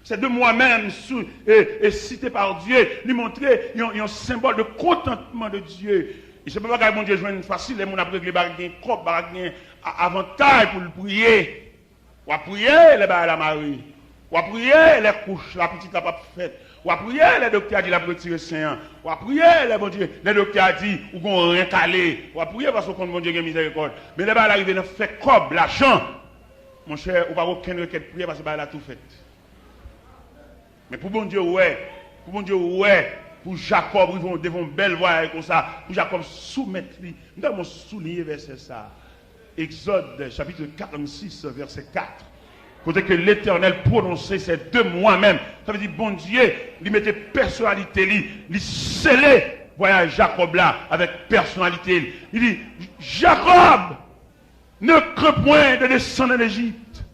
Ces deux moi-même sou, e, e site pa Dye, li montre yon, yon senbòl de kontantman de Dye. E se pa bagay Bondye jwenn fasil, lè moun ap regle bagay gen kòb, bagay gen a-, avantay pou l priye. W ap priye lè bagay la mare. W ap priye lè kouch la, pitit la p ap fèt. W ap priye lè doktè a di l ap retire sen an. W ap priye lè Bondye, lè doktè a di ou gen yon ren kale. W ap priye paske w konn Bondye gen mizèrikòd. Men lè bagay la rive nan fè kòb, lajan, monchè, ou pa gen okenn rekèt priyè paske bagay la tou fèt. Men pou Bondye wè, pou Bondye wè, pou Jakòb rive devan yon bèl vwayaj konsa, pou Jakòb soumèt li. M ta renmen souliye vèsè sa. Egzòd, chapit karannsis, vèsè kat. Kote ke Letènèl pwononse ces deux moi-même. Sa vle di Bondye, li mete pèsonalite li, li sele vwayaj Jakòb la avèk pèsonalite li. Li di, Jacob, ne crains point de descendre en Égypte.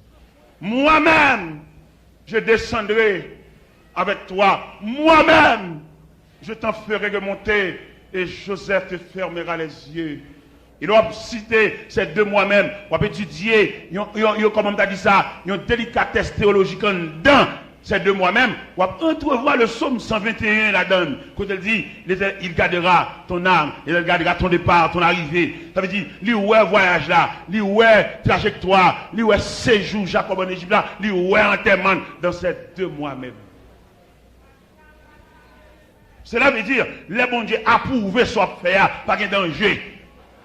Moi-même, je descendrai avec toi. Moi-même, je t'en ferai remonter et Joseph te fermera les yeux. E lè w ap site ces deux moi-même, w ap etidye yon, yon, yon, kòman m ta di sa, yon delikatès teyolojik anndan ces deux moi-même, w ap antrevwa le psaume cent vingt et un ladan l, kote l di, L'Éternel, il gardera ton âme, L'Éternel gardera ton départ, ton arrivée. Sa vle di, li wè vwayaj la, li wè trajektwa, li wè sejou Jakòb an Ejip la, li wè antèman l dans ces deux moi-même. Cela veut dire, lè Bondye apwouve sa w ap fè a, pa gen danje.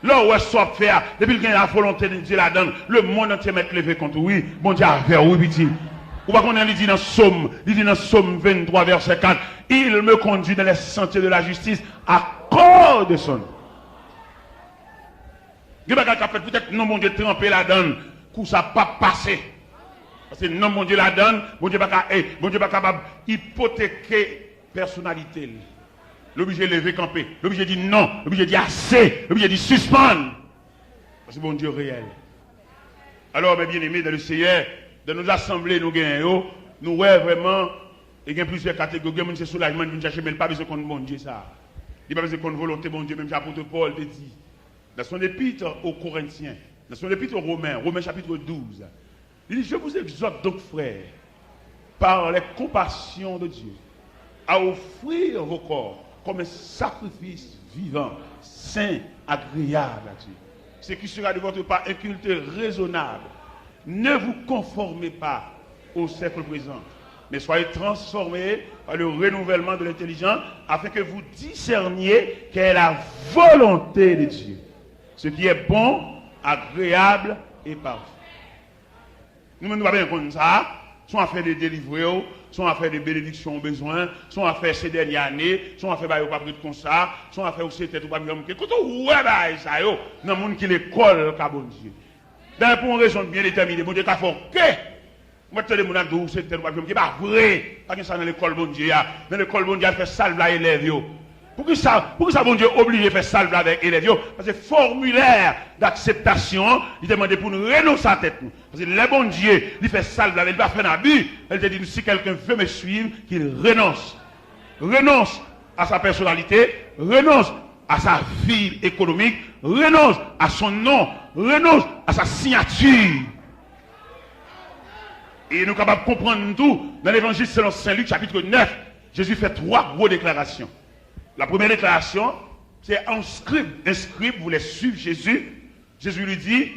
Lè w wè sa w ap fè a, depi l gen la volonté de Dieu ladan l, le monde entier mèt leve kont ou, wi. Bondye avè w, wi, pitit. Ou pa konnen li di nan Sòm, li di nan Sòm venntwa, vèsè kat, Il me conduit dans les sentiers de la justice à cause de son nom. Gen bagay k ap fèt, poutèt non Bondye tranpe ladan l, kou sa p ap pase. Paske non Bondye ladan l, Bondye pa ka, eh, Bondye pa kapab ipoteke pèsonalite l. Li oblije leve kanpe, li oblije di non, li oblije di ase, li oblije di sispann. Paske Bondye reyèl. Alò, mes bien-aimés dans le Seigneur, dans nos assemblées nou genyen yo, nou wè vrèman, e gen plizyè kategori, gen moun se soulajman li vin chache, men li pa bezwen konn Bondye sa. Li pa bezwen konn volonte Bondye, menm jan apot Pòl te di, dans son épître aux Corinthiens, dans son épître aux Romains, Romains chapitre douze, li di, Je vous exhorte donc, frères, par les compassions de Dieu, à offrir vos corps comme un sacrifice vivant, saint, agréable à Dieu, ce qui sera de votre part un culte raisonnable. Ne vous conformez pas au siècle présent, mais soyez transformés par le renouvellement de l'intelligence, afin que vous discerniez quelle est la volonté de Dieu, ce qui est bon, agréable et parfait. Nou menm nou pa bezwen konn sa. Se yon afè de delivre w, se yon afè de benediksyon w bezwen, se yon afè se dènye ane, se yon afè bagay yo p ap ret konsa, se yon afè ou se tèt ou p ap janm ke. Kote w wè bagay sa yo nan moun ki lekòl ka Bondye? Dayè pou yon rezon byen detèmine, Bondye ka fè w ke. Ou mèt tande moun ap di w se tèt ou p ap janm ke. Pa vre. Pa gen sa nan lekòl Bondye a. Nan lekòl Bondye a, l fè sa l vle a elèv yo. Poukisa, poukisa Bondye oblije fè sa l vle avèk elèv yo? Paske fòmilè d'akseptasyon an, li te mande pou nou renonse a tèt nou. Paske lè Bondye, li fè sa l vle avè, li pa fè n abi, lè li te di nou, si quelqu'un veut me suivre, qu'il renonce. Renonce à sa personnalité, renonce à sa vie économique, renonce à son nom, renonce à sa signature. E nou kapab konprann tou, nan Levanjil selon Sen Lik, chapit nèf, Jezi fè twa gwo deklarasyon. La premyè deklarasyon, se a yon skrib. Un scribe voulait suivre Jésus. Jésus lui dit,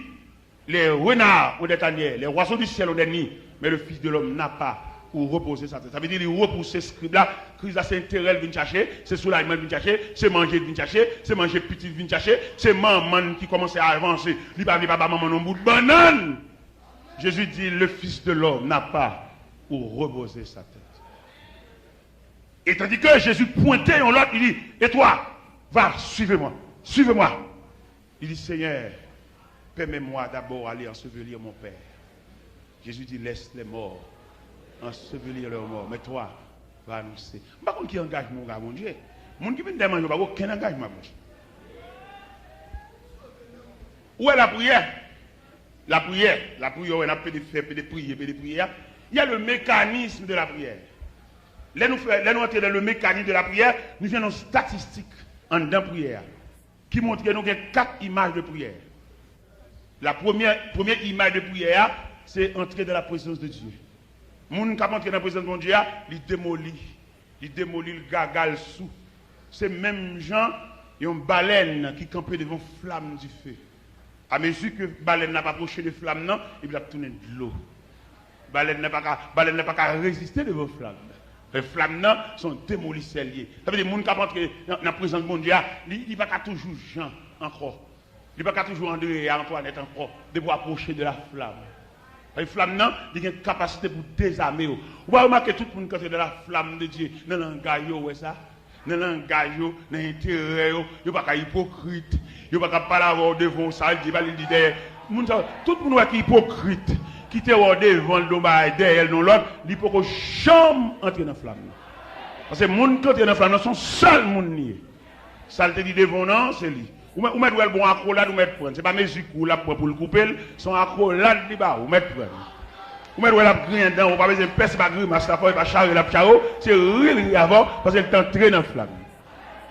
Les renards ont des tanières, les oiseaux du ciel ont des nids, mais le Fils de l'homme n'a pas où reposer sa tête. Sa vle di li repouse skrib la. Kriz la se enterè l vin chache, se soulajman l vin chache, se manje l vin chache, se manje pitit l vin chache, se manman l ki kòmanse avanse. Li pa vle papa manman l yon bout bannann. Jésus dit, le Fils de l'homme n'a pas où reposer sa tête. Et tandis que Jésus pointait yon lòt, li di, et toi, va, suivez-moi, suivez-moi. Li di, Seigneur, permets-moi d'abord aller ensevelir mon père. Jésus dit, laisse les morts Ensevelir leurs morts, mais toi, va annoncer. M pa konn ki angajman w gen ak Bondye. Moun ki vin dèyè manje yo pa gen okenn angajman ak Bondye. Ou wè lapriyè, lapriyè, lapriyè, ou wè n ap pede fè, pede priye, pede priye a. Il y a le mécanisme de la prière. Lè nou fè, lè nou antre dans le mécanisme de la prière, nou jwenn yon statistik anndan priyè a ki montre nou gen kat imaj de priyè. La premyè, premye imaj de priyè a, se antre dans la présence de Dieu. Moun k ap antre nan prezans Bondye a, li demoli. Li demoli, l gaga, l sou. Se menm jan yon balèn ki kanpe devan flam dife. Amezi ke balèn nan ap apwoche de flam nan, epi l ap tounen dlo. Balèn nan pa ka, balèn nan pa ka reziste devan flam nan. E flam nan, se yon demolisè l ye. Sa vle di, moun k ap antre nan, nan prezans Bondye a, li, li pa ka toujou Jan ankò. Li pa ka toujou Andrea, Antoinette ankò, depi w apwoche de la flam. Paske flam nan, li gen kapasite pou dezame yo. Ou pa remake tout moun ki antre dans la flamme de Dieu, nan langaj yo, ou wè sa? Nan langaj yo, nan enterè yo, yo pa ka ipokrit. Yo pa ka pale avè w devan w, sa l di, pa li di dèyè. Moun sa, tout moun wè ki ipokrit, ki te wè w devan l, don bagay dèyè l, don lòt, li poko janm antre nan flam nan. Paske moun ki antre nan flam nan, se yon sèl moun li ye. Sa l te di devan w nan, se li. Ou mèt, ou mèt wè l bon akolad, ou mèt pran l. Se pa mezi kou l ap pran pou l koupe l, se yon akolad li ba ou, ou mèt pran l. Ou mèt wè l ap griyen dan, ou pa bezwen pè, se pa grimas l ap fè w, se pa chare l ap chare w, se ri l ri avè w, paske l t antre nan flam.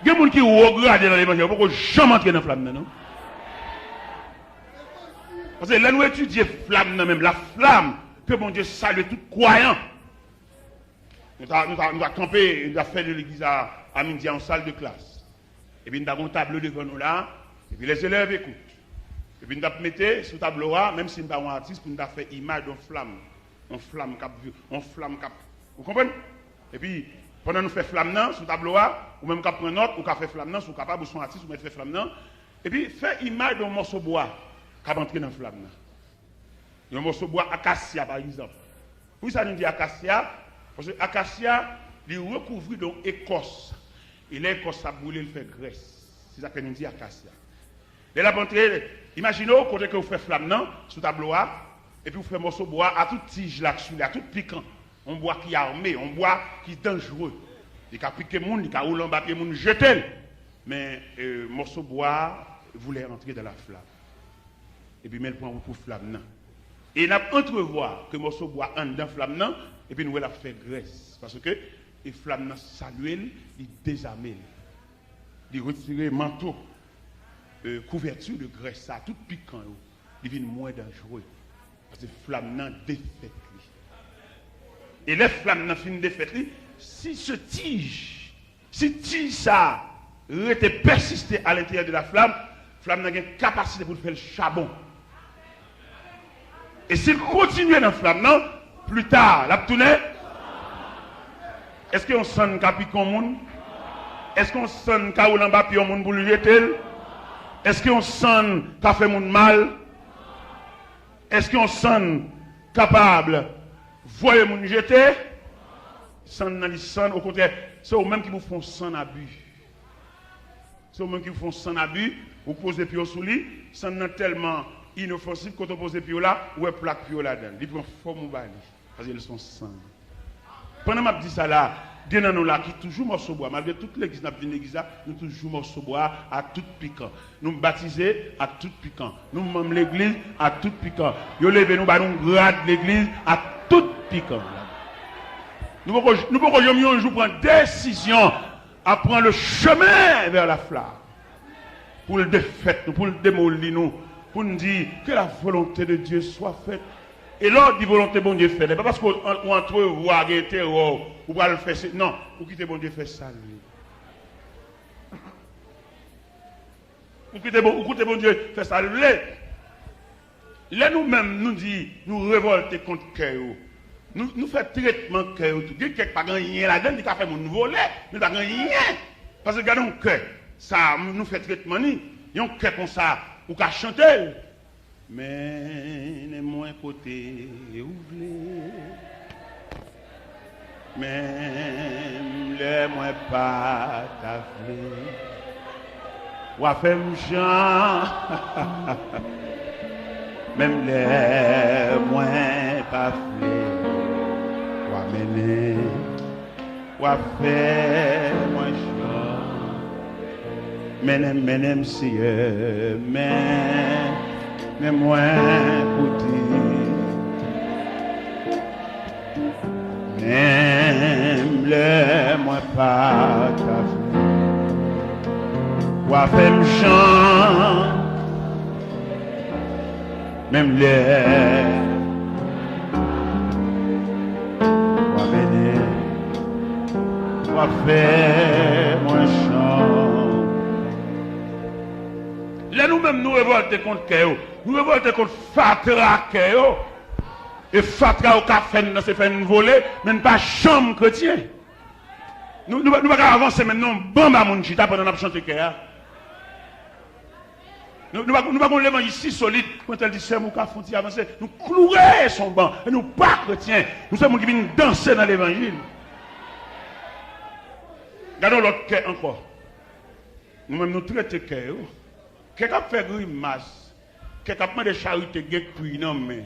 Gen moun ki wo grade nan levanjil, yo poko janm antre nan flam nan, non. Paske lè nou etidye flam nan menm, la flamme que Bondye salye tout kwayan. Nou ta, nou ta, nou ta kanpe, nou ta fè de legliz a, a midi a yon sal de klas. Epi n ta gen yon tablo devan nou la, epi les élèves écoutent. Epi n t ap mete sou tablo a, menm si n pa yon atis, pou n ta fè imaj de yon flam, yon flam k ap, yon flam k ap, ou konprann? Epi, pandan nou fè flam nan sou tablo a, ou menm k ap pran nòt, ou ka fè flam nan, si w kapab, ou se yon atis, ou mèt fè flam nan. Epi, fè imaj de yon mòso bwa k ap antre nan flam nan. Yon mòso bwa akasya, pa egzanp. Poukisa nou di akasya? Paske akasya, li rekouvri de yon ekòs. E lè ekòs sa boule, l fè grès. Se sa k fè nou di akasya. Lè l ap antre, imajine w kote ke w fè flam nan, sou tablo a, epi w fè mòso bwa a tout tij la k sou li, a tout pikan. Yon bwa ki ame, yon bwa ki danjere. Li ka pike moun, li ka woule anba pye moun, jete l. Men, e, mòso bwa a voulè antre dans la flamme. Epi men l pran wout pou flam nan. E n ap antrevwa ke mòso bwa anndan flam nan, epi n wè l ap fè grès. Paske e flam nan salye l, li dezame l. Li retire manto, e, kouvèti de grès sa, tout pikan yo, li vin mwen danjere. Paske flam nan defèt li. E lè flam nan fin defèt li, si se tij Si tij sa a rete pèsiste a lenteryè de la flam, flam nan gen kapasite pou l fè l chabon. E si l kontinye nan flam nan, plita, l ap tounen. Èske yon sann ka pike yon moun? Èske yon sann ka woule anba pye yon moun pou l jete l? Èske yon sann ka fè moun mal? Èske yon sann kapab voye moun jete? Sann nan li sann, okontrè, se ou menm ki pou fè yon sann abi. Se ou menm ki pou fè yon sann abi, ou poze pye w sou li, sann nan tèlman inofansif, kote w poze pye w la, ou wè plak pye w ladan l. Li pran fòm ou ba li, paske l se yon sann. Pandan m ap di sa la, gen nan nou la ki toujou mòso bwa, malgre tout legliz n ap vin legliz la, nou toujou mòso bwa a tout pikan. Nou batize ak tout pikan. Nou manm legliz ak tout pikan. Yo leve nou, ba nou grad legliz ak tout pikan. Nou poko, nou poko janm yon jou pran desizyon à prendre le chemin vers la flamme. Pou l defèt nou, pou l demoli nou, pou n di, que la volonté de Dieu soit faite. E lè w di volonte Bondye fèt, e pa paske w an-, w antrevwa gen enterè w, ou pral fè se, non, ou kite Bondye fè sa l vle. Ou kite Bon-, ou kite Bondye fè sa l vle. Lè nou menm, nou di, nou revòlte kont kè yo, nou, nou fè tretman kè yo tou. Gen kè k pa gen anyen ladan l, li ka fè moun vole, men li pa gen anyen. Paske gade yon kè, sa, nou fè tretman li, yon kè konsa, ou ka chante l. Mennen mwen kote ou vle. Menm lè mwen pa ta vle, w a fè m jan. Menm lè mwen pa vle, w a Mennen, w ap fè mwen chan. Mennen m, mennen m, Seyè, men, men mwen koute. Menm lè mwen pa ta vle, w ap fè m chan. Menm lè w ap mennen, w ap fè mwen chan. Lè nou menm nou revòlte kont kè yo, nou revòlte kont fatra kè yo. E fatra yo ka fè n nan se fè n vole, men n pa janm kretyen. Nou, nou, nou pa ka avanse menm non, banba moun chita pandan n ap chante kè a. Nou, nou pa, nou pa gon levanjil si solid pou entèl di, sè m, ou ka fè yon ti avanse. Nou kloure sou yon ban, e nou pa kretyen. Nou se moun ki vin danse nan levanjil. Gade yon lòt kè ankò. Nou menm nou trete kè yo. Kè k ap fè grimas, kè k ap mande charite gen kwi nan men,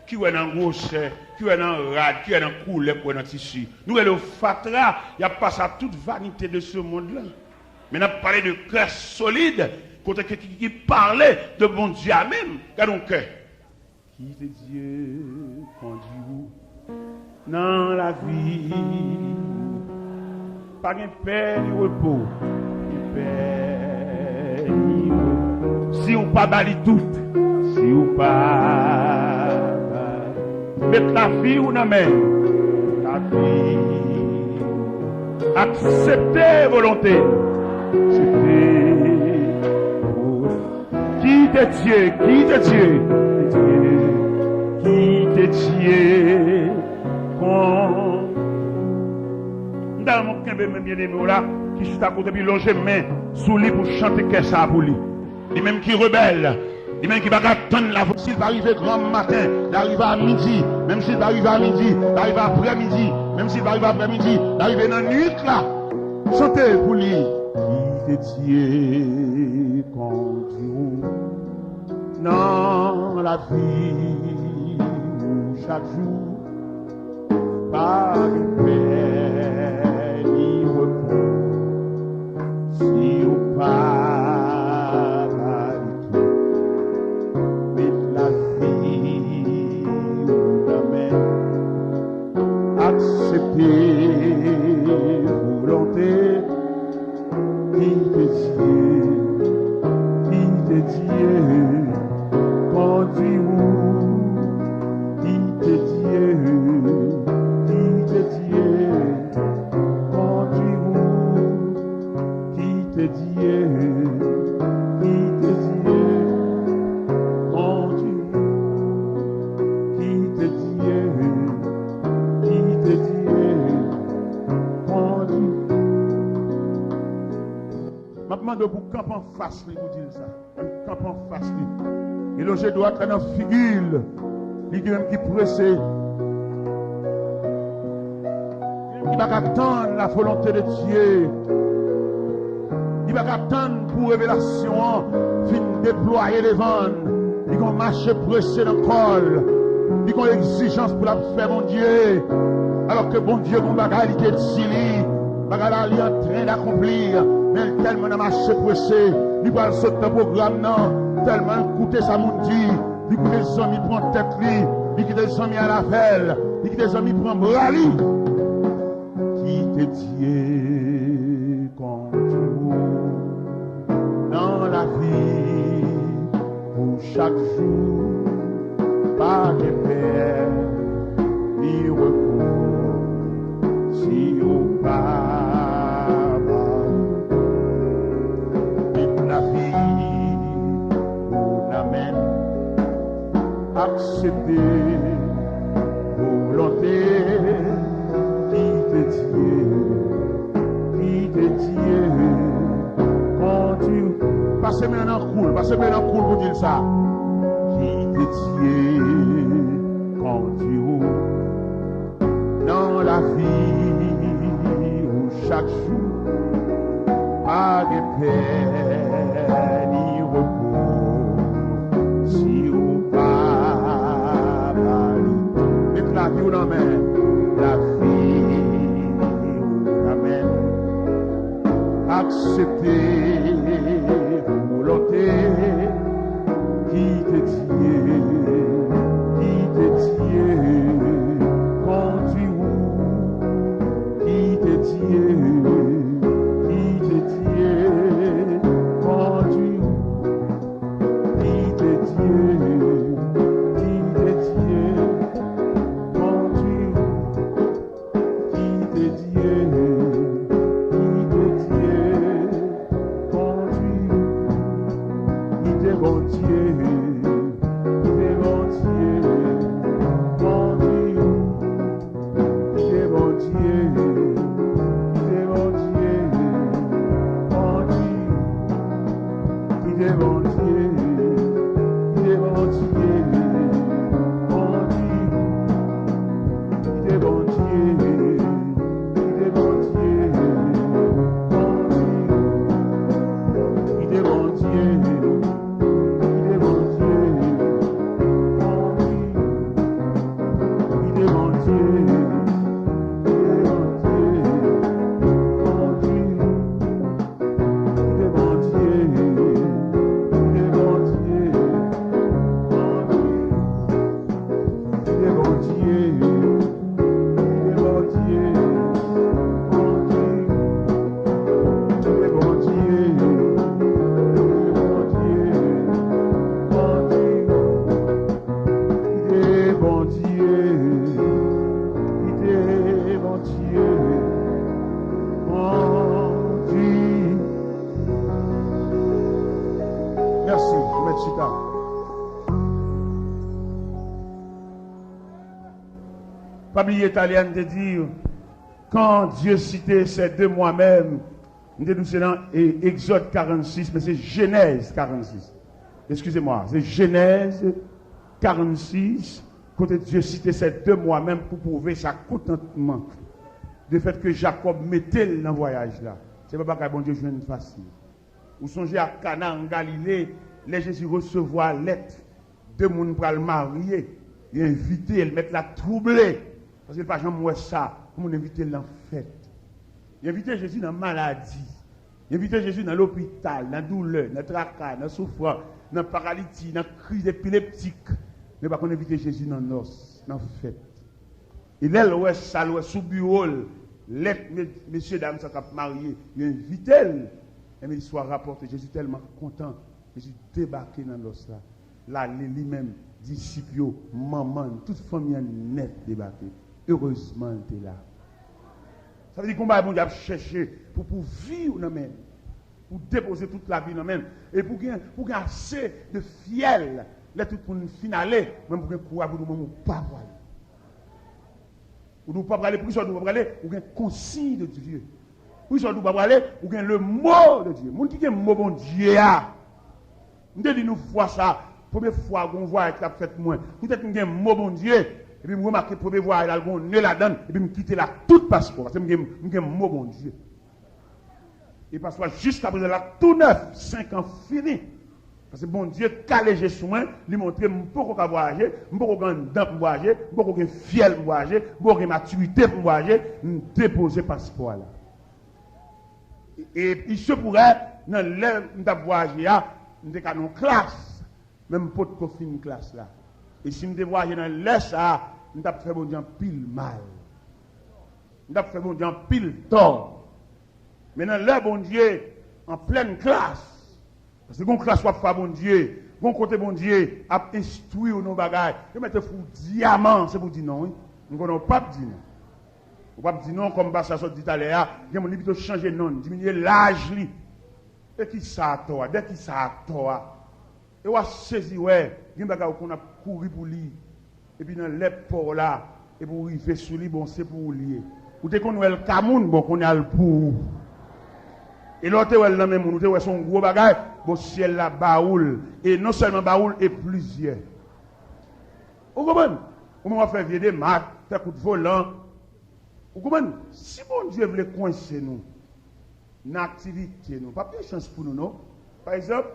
ki wè nan gwosè, ki wè nan rad, ki wè nan koulè, ki wè nan tisi. Nou rele yo fatra, y ap pase a tout vanite de ce monde la. Men n ap pale de kè solid, kote ki, ki, ki pale de Bondye a menm. Gade yon kè. Kite Dye kondwi ou nan lavi ou. Pa gen pè ni repo. Gen pè ni repo. Si w pa ba li tout, si w pa ba li, met lavi w nan men l. Lavi w. Aksepte volonte l. Aksepte volonte. Kite Dye, kite Dye, kite Dye kon. M ta renmen w kenbe men byenneme w la, ki chita kote, epi lonje men sou li pou chante kè sa a pou li. Li menm ki rebèl, li menm ki pa ka tann la. Si l pa rive granm maten, l a rive a midi. Menm si l pa rive a midi, l a rive aprè midi. Menm si l pa rive aprè midi, l a rive nan nuit la. Chante pou li. Kite Dye kondwi w nan lavi ou chak jou. Pa gen pè ni repo si w pa ba li tout. Met lavi w nan men l. Aksepte volonte. Kite Dye, kite Dye kondwi ou. Kite Dye, kite Dye kondwi ou. Kite Dye, kite Dye kondwi ou. Kite Dye, kite Dye kondwi. M ap mande w pou w kanpe anfas li pou di l sa. Kanpe anfas li. E lonje dwat la nan figi l. Li ki menm ki prese. Li pa ka tann la volonte de Dye. Li pa ka tann pou revelasyon an fin deplwaye devan l. Li gon mache prese nan kò l. Li gon egzijans pou l ap fè Bondye. Alòske Bondye gon bagay li te di li. Bagay la li antren dakonpli. Men l tèlman nan mache prese, li pral sot nan pwogram nan. Tèlman l koute sa moun di, li koute zanmi pran tèt li, li kite zanmi al avè l, li kite zanmi pran bra li. Kite Dye kondwi w nan lavi ou chak jou. Pa gen pè ni repo si w pa ba li. Met lavi ou nan men l. Aksepte volonte l. Kite Dye, kite Dye kondwi w. Pase men nan kou l, pase men nan kou l pou di l sa. Kite Dye kondwi w nan lavi w chak jou. Pa gen pè ni repo si w pa ba li. Met lavi w nan men l. Lavi Aksepte volonte, kite Dye, kite Dye kondwi ou, kite Dye, kite Dye kondwi ou, kite Dye, kite Dye kondwi ou. Kite Dye, kite Dye kondwi ou. Kite Bondye, kite Bondye kondwi ou. Kite Bondye, kite Bondye kondwi ou. Kite Bondye, kite Bondye kondwi ou. Kite Bondye, kite Bondye kondwi ou. Kite Bondye, kite Bondye kondwi ou. Kite Bondye, kite Bondye kondwi ou. Kite Bondye, kite Bondye kondwi ou. Kite Bondye, kite Bondye kondwi ou. Kite Bondye, kite Bondye kondwi ou. Kite Bondye, kite Bondye kondwi. Mèsi, ou mèt chita. Pa bliye Italyen te di, quand Dieu citait ses deux moi-même, m te di w se nan e, Egzòd karannsis, men se Jenèz karannsis. Excusez-moi, se Jenèz karannsis, kote Dye site se de mwa menm pou pwouve sa kontantman. De fèt ke Jakòb mete l nan vwayaj la, se pa bagay Bondye jwenn fasil. Ou sonje a Kana an Galile, lè Jezi resevwa lèt de moun pral marye, li envite l, mèt la twouble, paske l pa janm wè sa, pou moun envite l nan fèt. Li envite Jezi nan maladi. Li envite Jezi nan lopital, nan doulè, nan traka, nan soufrans, nan paraliti, nan kriz epileptik. Men pa konn envite Jezi nan nòs, nan fèt. E lè l wè sa, l wè sou biwo l, lèt me-, mesye dam sa k ap marye, yo envite l. Enben, istwa rapòte, Jezi tèlman kontan, Jezi debake nan nòs la. L ale li menm, disip yo, manman l, tout fanmi an nèt debake. Erezman l te la. Sa vle di gon bagay Bondye ap chèche pou, pou vi w nan men l. Pou depoze tout lavi nan men l. E pou gen, pou gen ase de fyèl, lè tout moun fin ale, menm pou gen kouraj pou di w menm ou pa pwale. Ou di w pa prale, poukisa w di w pa prale? Ou gen konsiy de Dye. Poukisa w di w pa prale? Ou gen le mo de Dye. Moun ki gen mo Bondye a. M te di nou fwa sa, premye fwa gon vwayaj k ap fèt mwen. Poutèt m gen mo Bondye, epi m remake premye vwayaj la, l gon ne ladan l, epi m kite l ak tout paspò, paske m gen, m gen mo Bondye. E paspò a jiskaprezan l ap tou nèf, senk an fini. Paske Bondye kale je sou mwen, li montre m poko ka vwayaje, m poko gen anndan pou m vwayaje, m poko gen fyèl pou m vwayaje, m poko gen matirite pou m vwayaje, m depoze paspò a la. E, e il se pourrait, nan lè m t ap vwayaje a, m te ka nan yon klas, men m potko fin klas la. E si m te vwayaje nan lè sa a, m t ap fè Bondye anpil mal. M t ap fè Bondye anpil tò. Men nan lè Bondye an plèn klas, paske gon klas w ap fè a Bondye, gon kote Bondye ap enstwi w nan yon bagay, yo mèt ofri w dyaman, se pou w di non, wi. M konnen w p ap di non. Ou p ap di non, kòm pastè a sot di talè a, gen moun li pito chanje non l, diminye laj li. E kisa atò a? De kisa atò a? E w a sezi wè, gen bagay ou konn ap kouri pou li. Epi nan lè pa w la, epi w rive sou li, bon, se pou ou li ye. Ou te konn wè l ka moun, bon, kounye a l pou ou. E lè w te wè l nan men moun, ou te wè se yon gwo bagay, bon, syèl la ba ou l. E non sèlman ba ou l, e plizyè. Ou konprann? Ou menm w ap fè vye demach, fè kout volan. Ou konprann? Si Bondye vle kwense nou nan aktivite nou, p ap gen chans pou nou, non. Pa egzanp,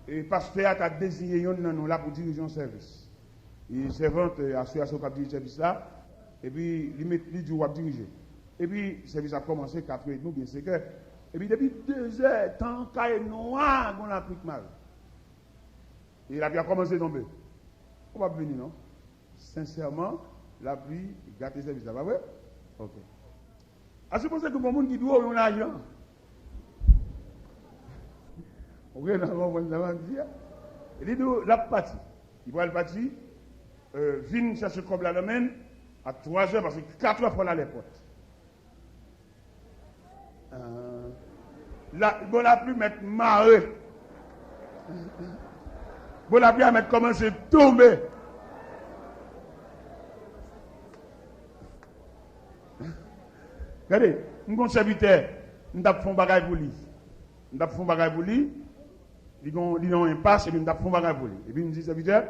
e, pastè a ta deziye yonn nan nou la pou dirije yon sèvis. E sèvant, e, asosiyasyon k ap dirije sèvis la, epi li met, li di w ap dirije. Epi sèvis ap kòmanse kat è edmi oubyen senk è. Epi depi de zè, tan an kay nwa, gon lapli k mare. E lapli a kòmanse tonbe. Ou p ap vini non. Sensèman, lapli gate sèvis la, pa vre? Ok. A sipoze ke gon moun ki dwe w yon lajan. Ou gen nan konprann sa m ap di a? Li di w l ap pati. Li pral pati, euh, vin chèche kòb la nan men l a twa zè, paske kat è fò l alèpòt. Ah. La, bon lapli mèt mare. Bon lapli a mèt kòmanse tonbe. Gade, m gon sèvitè, m t ap fè yon bagay pou li. M t ap fè yon bagay pou li. Li gon, li nan yon enpas, epi m t ap fè yon bagay pou li. Epi m di sèvitè,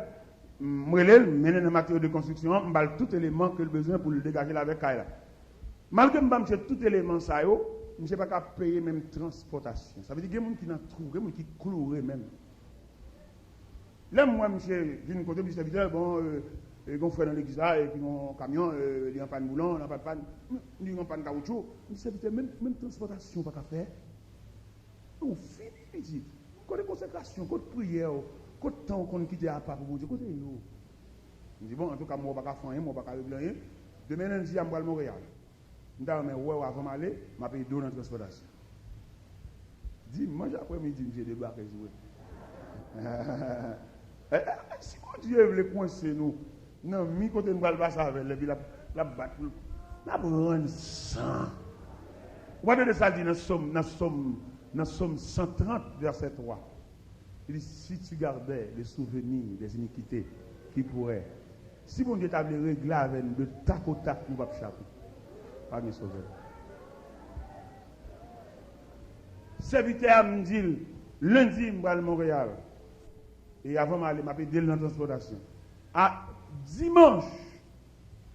m rele l, m mennen nan materyo de konstriksyon an, m ba l tout eleman ke l bezwen pou l degaje l avèk kay la. Malgre m ba misye tout eleman sa yo, misye pa ka peye menm transpòtasyon. Sa vle di gen moun ki nan twou, gen moun ki kloure menm. Lè m wè misye vin kote m, di sèvitè, bon, euh, euh, gon frè nan legliz la, epi gon kamyon, euh, li an pàn boulan, nan pàn, pàn, li an pàn kawoutchou. M di sèvitè, menm, menm transpòtasyon ou pa ka fè. Ou fini, pitit. Kote konsekrasyon, kote priyè w, kote tan w konn kite apa pou Bondye, kote yo? M di, bon, antouka, m wè w pa ka fè anyen, m wè w pa ka regle anyen. Demen lendi a, m pral Monreyal. M ta renmen wè w avan m ale, m ap ede w nan transpòtasyon. Dimanch aprèmidi, misye debake sou mwen. Eh, eh, si Bondye vle kwense nou nan mi kote n pral pase avè l, epi l ap, l ap bat nou, n ap rann san. Ou pa tande sa l di nan Sòm, nan Sòm, nan Sòm san trant, vèsè twa? Li di, si tu gardais le souvenir des iniquités, qui pourrait? Si Bondye ta vle regle avè n de tak o tak, nou p ap chape. Pa gen sovè. Sèvitè a, m di l, lendi, m pral Monreyal. E avan m ale, m ap ede l nan transpòtasyon. A dimanch,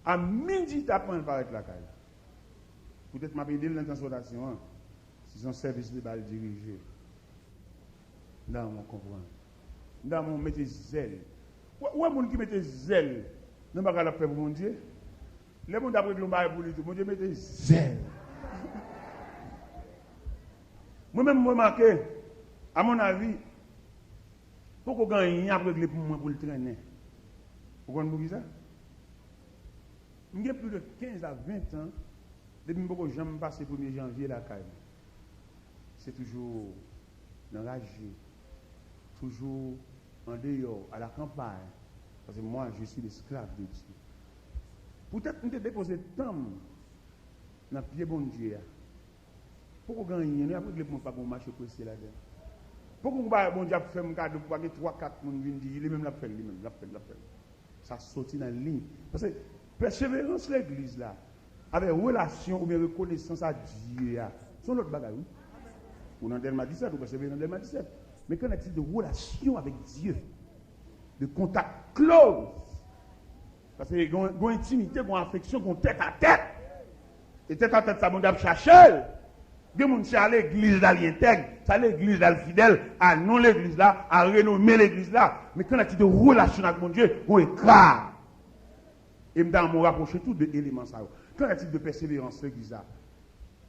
a midi, ta pran l parèt lakay. Poutèt m ap ede l nan transpòtasyon an. Se yon sèvis li ba l dirije. M ta renmen w konprann. M ta renmen w mete zèl. Ou wè, ou wè moun ki mete zèl nan bagay l ap fè pou Bondye? Lè Bondye ap regle yon bagay pou li tou, Bondye mete zèl. Mwen menm, m remake, a mon avi, poko gen anyen ap regle pou mwen pou l trennen. Ou konn poukisa? M gen plis de kenz a ven tan depi m poko janm pase premye janvye lakay mwen. Se toujou nan raje, toujou andeyò, a la kanpay, paske mwa, je suis l'esclave de Dieu. Poutèt m te depoze tan m nan pye Bondye a, poko gen anyen, nou ap regle pou mwen pa gen yon mache prese ladan. Poko gen bagay Bondye ap fè m kado pou pa gen twa, kat moun vin di, li menm l ap fè l, li menm l ap fè l, l ap fè l. Sa soti nan liy. Paske pèseverans legliz la, avèk relasyon oubyen rekonesans a Dye a, se yon lòt bagay, wi. Ou nan Dèlma disèt, ou pèsevere nan Dèlma disèt. Men qu'en est-il de relation avec Dieu? De kontak close. Paske gen, gen entimite, gen afeksyon, gen tèt a tèt. E tèt a tèt sa, Bondye ap chache l. Gen moun se a legliz la li entèg, se a legliz la li fidèl, a non legliz la, a renome legliz la. Men qu'en est-il de relasyon ak Bondye, gen ekra. E m ta renmen w rapwoche tou de eleman sa yo. Qu'en est-il de pèseverans legliz la?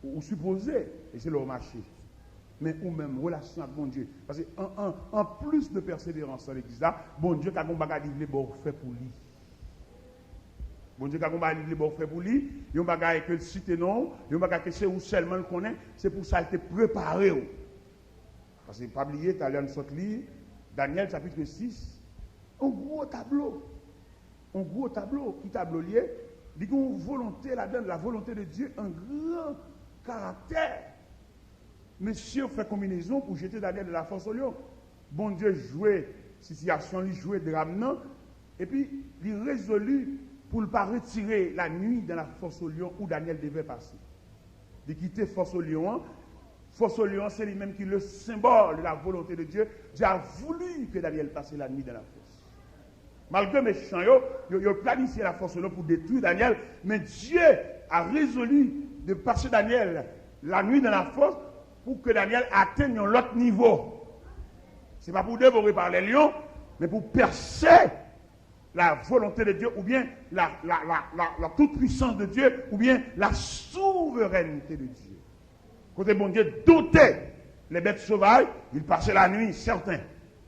Ou, ou sipoze, e se lè w mache. Men ou menm, relasyon ak Bondye. Paske an, an, an plis de pèseverans nan legliz la, Bondye ka gen yon bagay li vle ba w fè pou li. Bondye ka gen yon bagay li vle ba w fè pou li, yon bagay ke l site non w, yon bagay ke se ou sèlman l konnen, se pou sa l te prepare w. Paske pa bliye, talè a n sot li, Danyèl chapitre sis, yon gwo tablo. Yon gwo tablo. Ki tablo l ye? Li gen yon volonte ladan l, la volonte de Dye, an gran karaktè. Mesye yo fè konbinezon pou jete Danyèl nan la fosse aux lions. Bondye jwe sitiyasyon, li jwe dram nan, epi li rezoli pou l pa retire la nuit dans la fosse aux lions où Daniel devait passer. Li kite fosse aux lions an. Fosse aux lions an, se li menm ki le symbole de la volonté de Dieu. Dieu a voulu que Daniel passe la nuit dans la fosse. Malgre mechan yo, yo, yo planifye la fosse aux lions pou detwi Daniel, men Dieu a résolu de passer Daniel la nuit dans la fosse pour que Daniel atteigne yon lòt nivo. Se pa pou devore pa lè lyon, men pou pèse la volonte de Dye, oubyen la, la, la, la, la tout puissance de Dieu, oubyen la souveraineté de Dieu. Kote Bondye doute les bêtes sauvages, il passait la nuit, certain.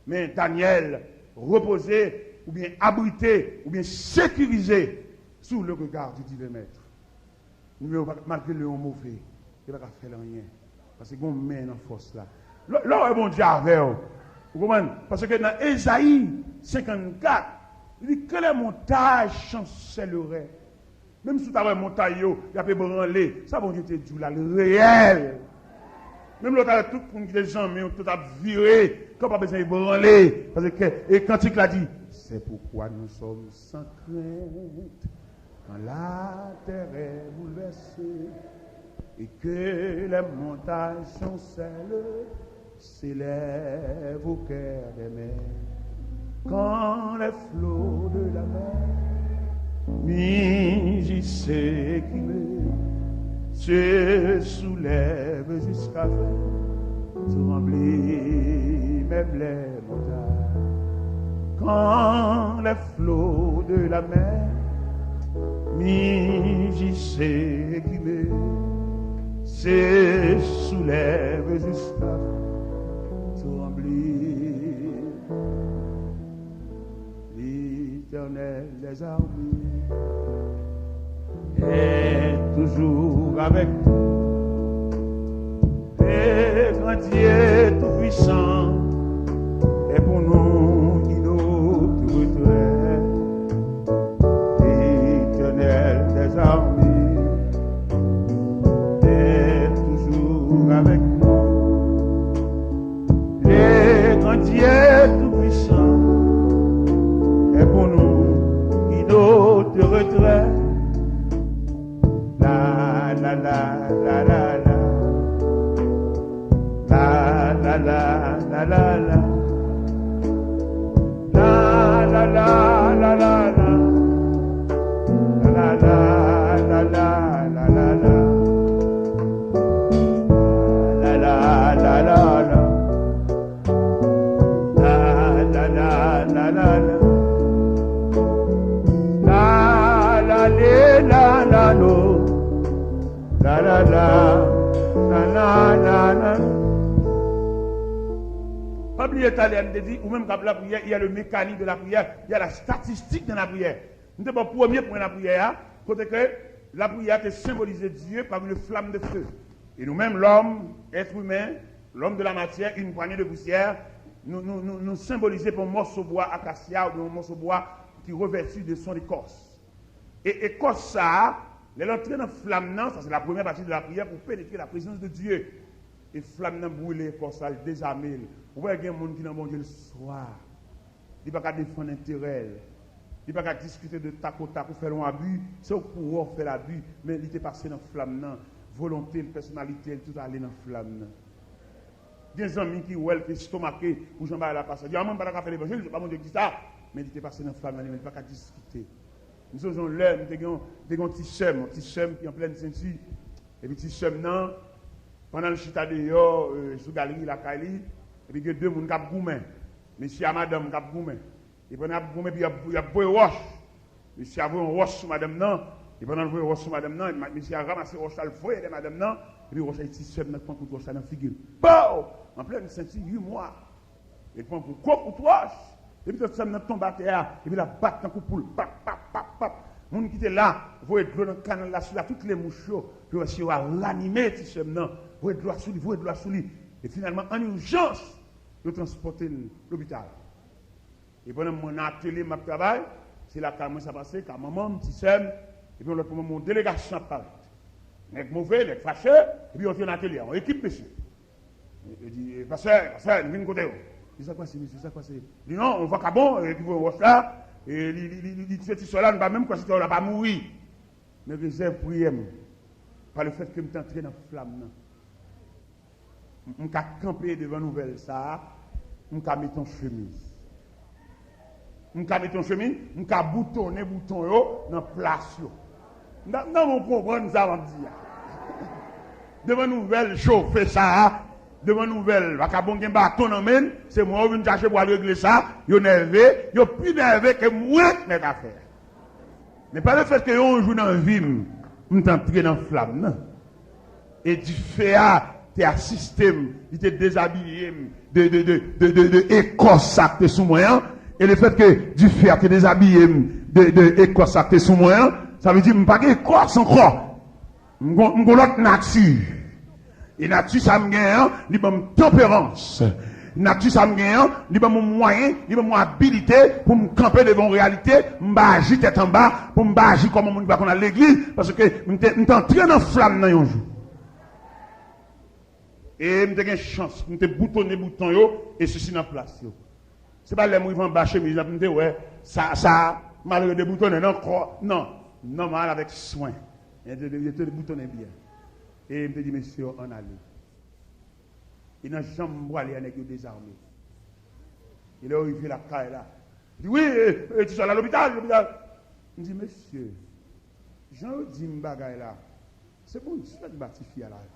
Men Daniel repoze, oubyen abrite, oubyen sekirize sous le regard du divin maître. Nimewo pa, malgre leyon move, li pa ka fè l anyen. Paske gon men nan fòs la. Lè, lè w wè Bondye avè w, ou konprann? Paske nan Ezayi senkannkat, li di, que les montagnes chancelleraient. Menm si w ta wè montay yo, y ap ebranle. Sa Bondye te di w la, l reyèl. Menm lè w ta wè tout moun ki te zanmi w, tout ap vire, kè w pa bezwen ebranle. Paske, e kantik la di, c'est pourquoi nous sommes sans crainte quand la terre est bouleversée et que les montagnes chancellent, s'élève au cœur des mers. Quand les flots de la mer mugissent et qui me se soulèvent jusqu'à faire trembler même les montagnes. Quand les flots de la mer mugissent et qui me se soulèvent jusqu'à trembler. L'Éternel des armées est toujours avec nous. Le grand Dieu tout-puissant est pour nous une autre retraite. L'Éternel des armées est toujours avec nous. Le grand Dieu tout-puissant est pour nous une autre retraite. La, la, la, la, la, la. La, la, la, la, la, la. La, la, la, la, la, la. La, la, la, la, la, la, la. La, la, la, la, la. La, la, la, la, la, la. La, la, le, la, la, lo. La, la, la, la, la, la, la. Pa bliye talè a, m te di, ou menm k ap lapriyè, il y a le mécanisme de la prière, il y a la statistique dans la prière. M te ba w premye pwen lapriyè a, kote ke lapriyè a te senbolize Dye par une flamme de feu. E nou menm, lòm, èt imen, lòm de la matyè, une poignée de poussière, nou, nou, nou, nou senbolize pa yon mòso bwa akasya oubyen yon mòso bwa ki revèti de son écorce. E ekòs sa a, lè l antre nan flam nan, sa se la premyè pati de lapriyè pou penetre la prezans de Dye. E flam nan brile ekòs la, l dezame l. Ou wè gen moun ki nan Bondye l swa. Li pa ka defann enterè l. Li pa ka diskite de takotak ou fè l yon abi, se ou k pou wè w fè l abi, men li te pase nan flam nan. Volonte l, pèsonalite l, tout ale nan flam nan. Gen zanmi ki wè l, ki estomake pou jan bagay la pase. Di, "A, mwen m pa ta ka fè levanjil, se pa Bondye ki di sa." Men li te pase nan flam nan, li menm, li pa ka diskite. M sonje yon lè, m te gen yon, te gen yon ti sè m, yon ti sè m ki an plèn senti. Epi ti sè m nan, pandan l chita deyò, e, sou galri lakay li, epi gen de moun k ap goumen. Mesye a madanm k ap goumen. E pandan y ap goumen, epi y ap, y ap voye wòch. Mesye a voye yon wòch sou madanm nan. E pandan l voye wòch sou madanm nan, ma-, mesye a ranmase wòch la, l voye dèyè madanm nan. Epi wòch la, ti sè m nan pran kout wòch la nan figi l. Pow! An plèn senti uit mwa. Li pran gwo kout wòch. Epi ti sè m nan tonbe atè a. Epi l ap bat tankou poul. Pap, pap, pap, pap. Moun ki te la, voye dlo nan kanal la sou la, tout lemouch yo. Pou yo wè si yo a ranime ti sè m nan. Voye dlo a sou li, voye dlo a sou li. E finalman, an ijans, yo transpòte l lopital. E pandan mwen nan atelye m ap travay, se lakay mwen sa pase, ka manman m, ti sè m, epi yon lòt moman, yon delegasyon ap parèt. Nèg move, nèg fache, epi yo antre nan atelye a, yon ekip mesye. Yo di, "Pastè, pastè, nou vin kote w." Li, "Sa k pase, mesye, sa k pase?" Li, "Non, yon vakabon, e, ki voye wòch la, e, li, li, li, li, li tiye ti sè la, nou pa menm kwè si ti sè la pa mouri." Men rezèv priyè m, pa lefètke m te antre nan flam nan. M ka kanpe devan nouvèl sa a, m ka mete yon chemiz. M ka mete yon chemiz, m ka boutonnen bouton yo nan plas yo. M ta, m ta, nou konprann sa m ap di a. Devan nouvèl chofe sa a, devan nouvèl vakabon gen baton nan men l, se mwen yo vin chache pou al regle sa, yo nève, yo pi nève ke mwen k mèt afè a. Men pa lefètke yon jou nan vi m, m t antre nan flam nan. E dife a, te asiste m, li te dezabiye m de, de, de, de, de, de ekòs sa k te sou mwen an. E lefètke dife a te dezabiye m de, de ekòs sa k te sou mwen an, sa vle di m pa gen ekòs ankò. M gon, m gon lòt nati. E nati sa m genyen an, li ban m tanperans. Nati sa m genyen an, li ban m yon mwayen, li ban m yon abilite pou m kanpe devan yon reyalite, m pa aji tèt anba, pou m pa aji kòm yon moun ki pa konn al legliz, paske m te, m te antre nan flam nan yon jou. E m te gen chans, m te boutonnen bouton yo, e sesi nan plas yo. Se pa lè m rive anba chemiz la pou m te wè sa, sa, malere deboutonnen nan kò, non, nòmal avèk swen. Yo te, yo te boutonnen byen. E m te di mesye yo, ann ale. E nan janm m prale a, nèg yo dezame. E lè yo rive lakay la, yo di, wi, e, e, ti sè la lopital, lopital. M di, mesye, jan yo di m bagay la, se Bondye ki ba tifi a lavi.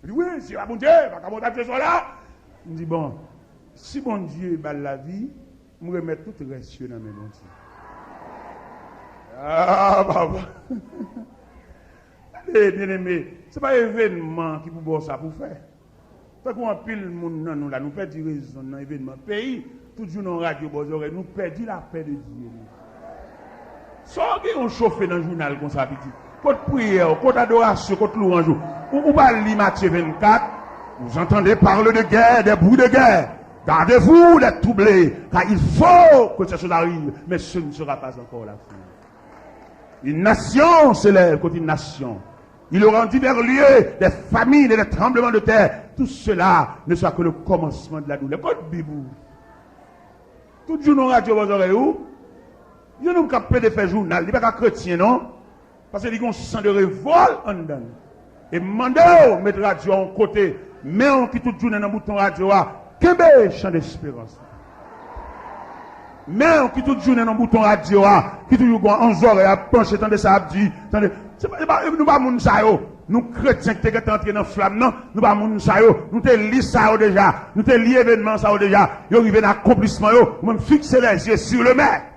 Li di, wi, se pa Bondye, pa ka monte ak Jezwa la. M di, bon, si Bondye ba l lavi, m remèt tout rès yo nan men Bondye. Ah, papa. Tande, byeneme, se pa evènman ki pou ba w sa pou fè. Tankou anpil moun nan nou la, nou pèdi rezon nan evènman peyi, tout jounen yon radyo bò zòrèy, nou pèdi lapè de Dye nou. Sa w gen yon chofe nan jounal konsa, pitit? Kot priyè w, kot adorasyon, kot lwanj ou? Ou, ou pa li Matye vennkat, vous entendez parler de guerre, des bruits de guerre. Gardez-vous d'être troublés, car il faut que ces choses arrivent, mais ce ne sera pas encore la fin. Une nation s'élève contre une nation. Il y aura en divers lieux des famines et des tremblements de terre. Tout cela ne sera que le commencement de la douleur. Kot Bib ou? Tout jounen yon radyo bò zòrèy ou. Yon nonm k ap plede fè jounal, li pa ka kretyen non. Paske li gen yon san de revòl anndan l. E m mande w met radyo a yon kote, men w ki tout jounen nan bouton radyo a, kenbe chan desperans. Men w ki tout jounen nan bouton radyo a, ki toujou gen yon zòrèy ap panche tande sa ap di, tande. Se pa, se pa, nou pa moun sa yo. Nou kretyen ki te gentan antre nan flam nan, nou pa moun sa yo. Nou te li sa yo deja. Nou te li evènman sa yo deja. Yo rive nan akonplisman yo. Ou menm, fixez les yeux sur le maître.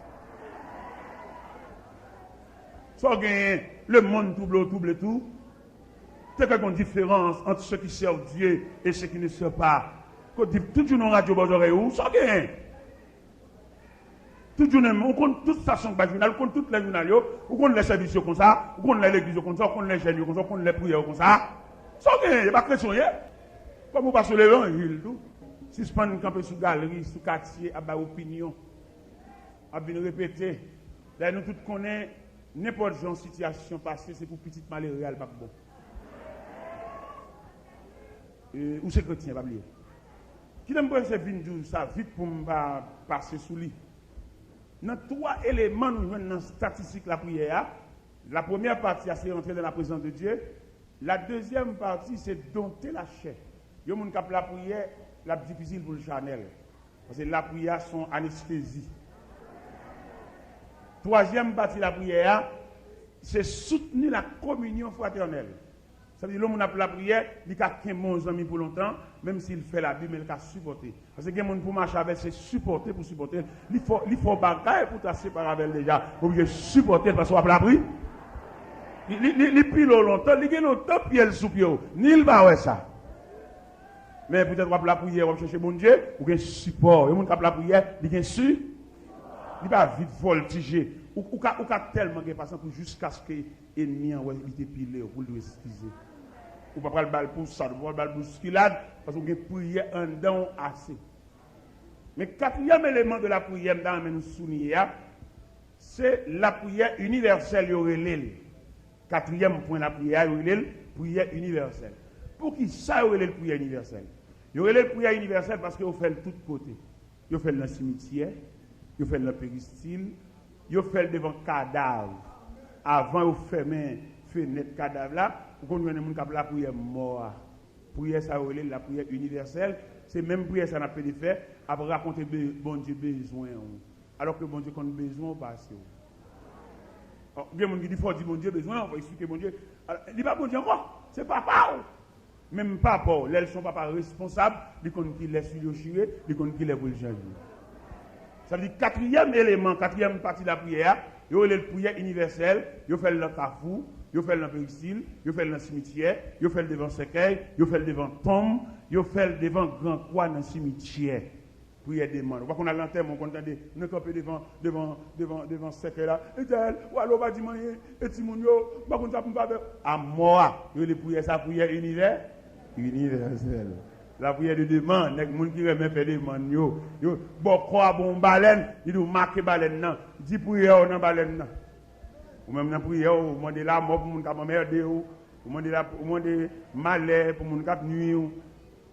Sa w genyen, le monde trouble, trouble tou. Te ka gen yon diferans entre ceux qui servent Dieu et ceux qui ne servent pas. Kot di, tout jounen yon radyo bò zòrèy ou, sa w genyen? Tout jounen, ou konn tout stasyon k bay jounal, ou konn tout lè jounal yo, ou konn lè sèvis yo konsa, ou konn lè legliz yo konsa, ou konn lè jèn yo konsa, ou konn lè priyè yo konsa. Sa w genyen, e pa kretyen w ye? Kòm ou pa sou levanjil tou. Sispann kanpe sou galri, sou katye, ap bay opinyon. Ap vin repete. Dayè nou tout konnen, nenpòt jan sitiyasyon pase, se pou pitit malere a l p ap bon. E, ou se kretyen, pa bliye. Kite m prese vin di w sa vit pou m pa pase sou li. Nan twa eleman nou jwenn nan estatistik lapriyè a, la premyè pati a se rantre dan la prezans de Dye, la dezyèm pati se donte lachè. Yon moun k ap lapriyè, l ap difisil pou l chanèl. Paske lapriyè a se yon anestezi. Twazyèm pati lapriyè a, se soutni la kominyon fratènèl. Sa vle di, lè yon moun ap lapriyè, li ka kenbe yon zanmi pou lontan, menm si l fè labi, men l ka sipòte. Paske gen moun pou mache avè l, se sipòte pou sipòte l. Li fè w, li fè w bagay pou w ta separe avè l deja. Ou oblije sipòte l paske w ap lapri. Li, li, li, li pile w lontan, li gen lontan pye l sou pye w. Ni l pa wè sa. Men poutèt w ap lapriyè, w ap chèche Bondye, ou gen sipò. Yon moun k ap lapriyè, li gen si. Li pa vit vòltije. Ou, ou ka, ou ka tèlman gen pasyans pou jiskaske enmi an wè li te pile w, pou l tou eskize. Ou pa pral ba l pousad, ou pa pral ba l bouskilad, paske w gen priyè anndan w ase. Men katriyèm eleman de lapriyè m ta renmen nou souliye a, se lapriyè inivèsèl yo rele l. Katriyèm pwen lapriyè a, yo rele l priyè inivèsèl. Poukisa yo rele l priyè inivèsèl? Yo rele l priyè inivèsèl paske yo fè l tout kote. Yo fè l nan simityè, yo fè l nan peristil, yo fè l devan kadav. Avan yo fèmen fenèt kadav la, ou konn jwenn moun k ap lapriyè mò a. Priyè sa yo rele l lapriyè inivèsèl. Se menm priyè sa n ap plede fè, ap rakonte be-, Bondye bezwen w. Alòske Bondye konn bezwen w pase w. Ò, gen moun ki di fò w di Bondye bezwen w, fò w eksplike Bondye. Alò, li pa Bondye ankò, se papa w. Menm papa w, lè l se yon papa responsab, li konn kilè sou li yo chire, li konn kilè pou l chanje. Sa vle di katriyèm eleman, katriyèm pati lapriyè a, yo rele l priyè inivèsèl, yo fè l nan kafou, Yo fè l nan peristil, yo fè l nan simityè, yo fè l devan sèkèy, yo fè l devan tonm, yo fè l devan gran kwa nan simityè. Priyè demann. Ou pa konn al nan antèman, ou konn tande, nou kanpe devan, devan, devan, devan sèkèy la. Etènèl, ou ale, ou pa di m anyen, e timoun yo, m pa konn sa pou m fè avè. A mò a, yo rele priyè sa priyè inivè, inivèsèl. Lapriyè de demann, nèg moun ki renmen fè demann yo. Yo, bòkò a bon balèn, li di w make balèn nan. Di priyè w nan balèn nan. Ou menm nan priyè w, ou mande lamò pou moun k ap anmède w. Ou mande la, ou mande malè pou moun k ap nui w.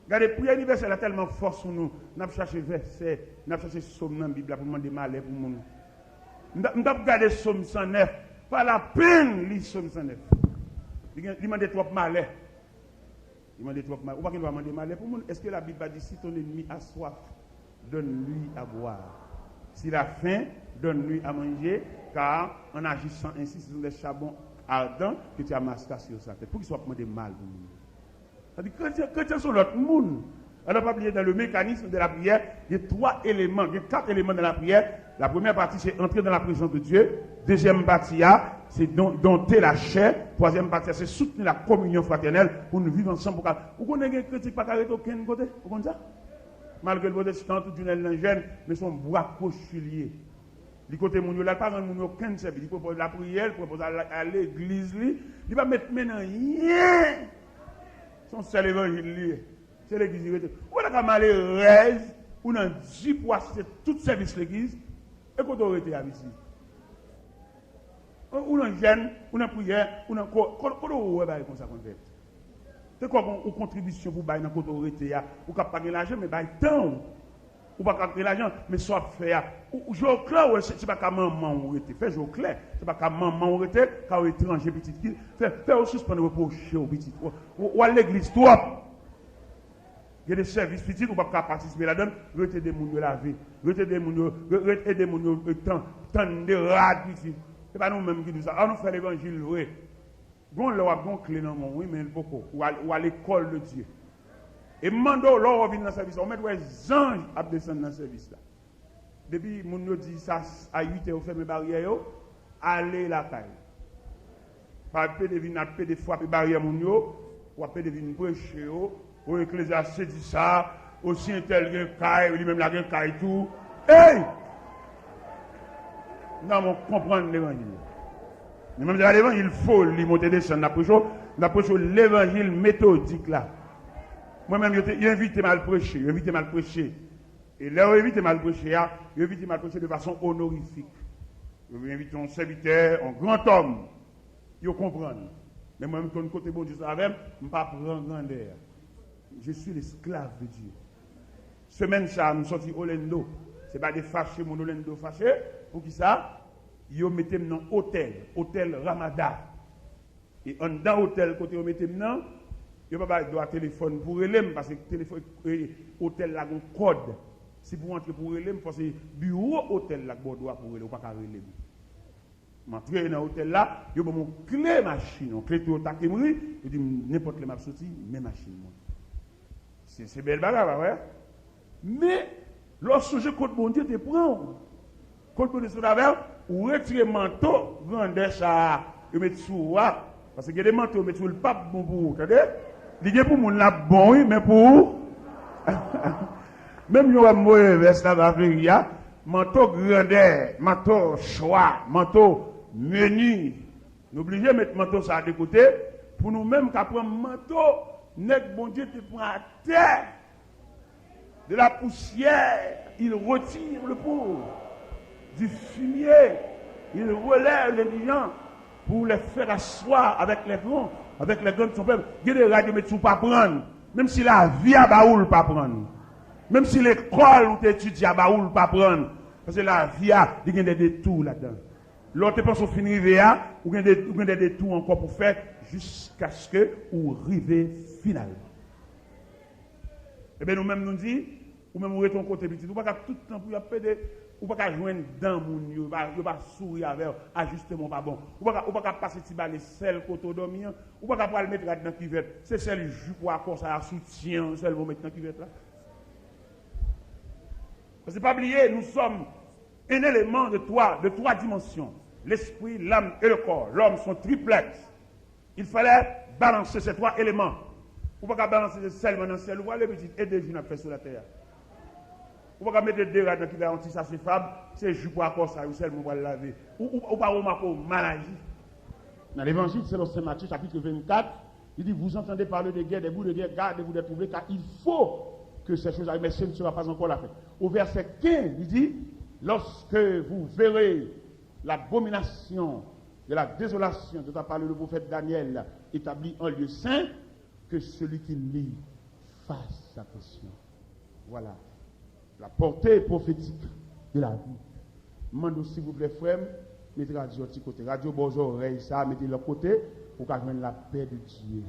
Gade, priyè inivèsèl la tèlman fò sou nou. N ap chache vèsè, n ap chache sòm nan Bib la pou n mande malè pou moun. M t ap, m t ap gade sòm san nèf. Pa lapenn li sòm san nèf. Li gen, li mande twòp malè. Li mande twòp malè. Ou pa gen dwa mande malè pou moun. Est-ce que la Bible a dit, si ton ennemi a soif, donne-lui à boire? S'il a faim, donne-lui à manger, car en agissant ainsi, ce sont des charbons ardents que tu amasseras sur sa tête. Poukisa w ap mande mal pou moun? Sa di, kretyen, kretyen se yon lòt moun. Alò, pa bliye, dans le mécanisme de la prière, il y a trois éléments, il y a quatre éléments dans la prière. La première partie, c'est entrer dans la présence de Dieu. Dezyèm pati a, se don- dompter la chair. Twazyèm pati a, se soutenir la communion fraternelle pou nou viv ansanm. Pou ka, ou konnen gen kretyen ki pa ka rete okenn kote? Ou konn sa? Malgre l pwotestan, tout jounen l nan jèn, men se yon bwa kwochi li ye. Li kote moun yo la, li pa rann moun yo okenn sèvis. Li pwopoze lapriyè, li pwopoze al, al legliz li. Li pa met men nan anyen. Se yon sèl evanjil li ye. Se legliz li rete. Ou pa ta ka malerèz, ou nan dipwa, se tout sèvis legliz. E kote w rete a, mesye? Ou nan jèn, ou nan priyè, ou nan ko-, ko-, kote w wè bagay konsa konn fèt? Se kwè ou kontribisyon pou bay nan kote w rete a. Ou ka pa gen lajan, men bay tan w. Ou pa ka gen lajan, men sa w ap fè a. Ou, ou je w klè, wè, se, se pa ka manman w rete. Fè je w klè. Se pa ka manman w rete, ka yon etranje pitit ki. Fè, fè yo sispann repwoche w, pitit. Ou, ou, ou al legliz twòp. Gen de sèvis pitit, ou p ap ka patisipe ladan l. Rete ede moun yo lave. Rete ede moun yo, re-, rete ede moun yo, e, tan-, tann de rad, pitit. Se pa nou menm ki di sa. An nou fè levanjil vre. Gon lè w ap gon kle nan men w, wi, men l poko. Ou al, ou al lekòl de Dye. E m mande w, lè w vin nan sèvis la, ou mèt wè zanj ap desann nan sèvis la. Depi moun yo di sa, a uit è yo fèmen baryè yo, ale lakay. Pa pede vin ap pede frape baryè moun yo, w ap pede vin preche yo. O, Eklezyas di sa, o, si entèl gen kay, li menm la gen kay tou. Ey! Non, mwen konprann levanjil. Men menm se pa levanjil foli, monte desann, n ap preche w, n ap preche w levanjil metodik la. Mwen menm, yo te, yo envite m al preche, yo envite m al preche. E lè yo envite m al preche a, yo envite m al preche de fason onorifik. Yo envite yon sèvitè, yon grantòm. Yo konprann. Men mwen, m konn kote Bondye sou avè m, m pa pran grandè a. Je suis l'esclave de Dieu. Semèn sa a, m sòti Orlando. Se pa de fache moun Orlando fache. Poukisa? Yo mete m nan otèl, otèl Ramada. E anndan otèl kote yo mete m nan, yo pa bay dwa telefòn pou rele m, paske telefòn, e, otèl la gon kòd. Si pou antre pou rele m, fò se biwo otèl la k ba w dwa pou rele, ou pa ka rele m. M antre nan otèl la, yo ban m yon kle machin, yon kle Toyota Camry, yo di m nenpòt lè m ap soti, men machin mwen. Se, se bèl bagay, pa vre? Men, lè w sonje kot Bondye te pran w, kot Bondye sot avè w, ou retire manto grandè sa a, yo met sou ou a. Paske gen de manto yo met sou l p ap bon pou ou, tande? Li gen pou moun l ap bon, wi, men pou ou. Menm jan w wè m voye vès la ba feri a, manto grandè, manto chwa, manto meni. Nou blije met manto sa a de kote pou nou menm ka pran manto nèg Bondye te pran atè. De la poussière, il retire le pauvre. Du fumier, il relève l'indigent pour les faire asseoir avec les grands, avec les grands de son peuple. Gen de rad yo met sou pa pran. Menm si lavi a ba ou l pa pran. Menm si lekòl ou te etidye a ba ou l pa pran. Paske lavi a, li gen de detou ladan. Lè w te panse w fin rive a, ou gen de, ou gen de detou ankò pou fè jiskaske ou rive finalman. Ebyen, nou menm nou di, ou menm ou rete yon kote pitit. Ou pa ka tout tan pou y ap pede, ou pa ka jwenn dan moun yo, yo pa, yo pa souri avè w, ajisteman w pa bon. Ou pa ka, ou pa ka pase ti bale sèl kote w dòmi an, ou pa ka pral met rad nan kivèt. Se sèl jip ou a kò sa a, soutyen an sèlman w met nan kivèt la. Paske pa bliye, nous sommes un élément de trois, de trois dimensions. L'esprit, l'âme et le corps. L'homme, c'est un triplex. Il fallait balancer ces trois éléments. Ou pa ka balanse se sèlman nan syèl ou prale, pitit, e de jou n ap fè sou latè a. Ou pa ka mete de rad nan kivè a, yon ti sase fab, se jou pou akò sa yo sèlman ou pral lave. Ou, ou, ou pa remake w mal aji. Nan Levanjil selon Sen Matye, chapit vennkat, li di, Vous entendez parler de guerre, des bruits de guerre, gardez-vous d'être troublés, car il faut que ces choses arrivent, mais ce ne sera pas encore la fin. Au verset quinze, li di, Lorsque vous verrez l'abomination de la désolation dont a parlé le prophète Daniel établie en lieu saint, que celui qui lit fasse attention. Voilà la portée prophétique de la vie. M mande w, silvouplè, frè m, met radyo a ti kote. Radyo bò zòrèy sa a, mete l lòt kote, pou w ka jwenn lapè de Dye.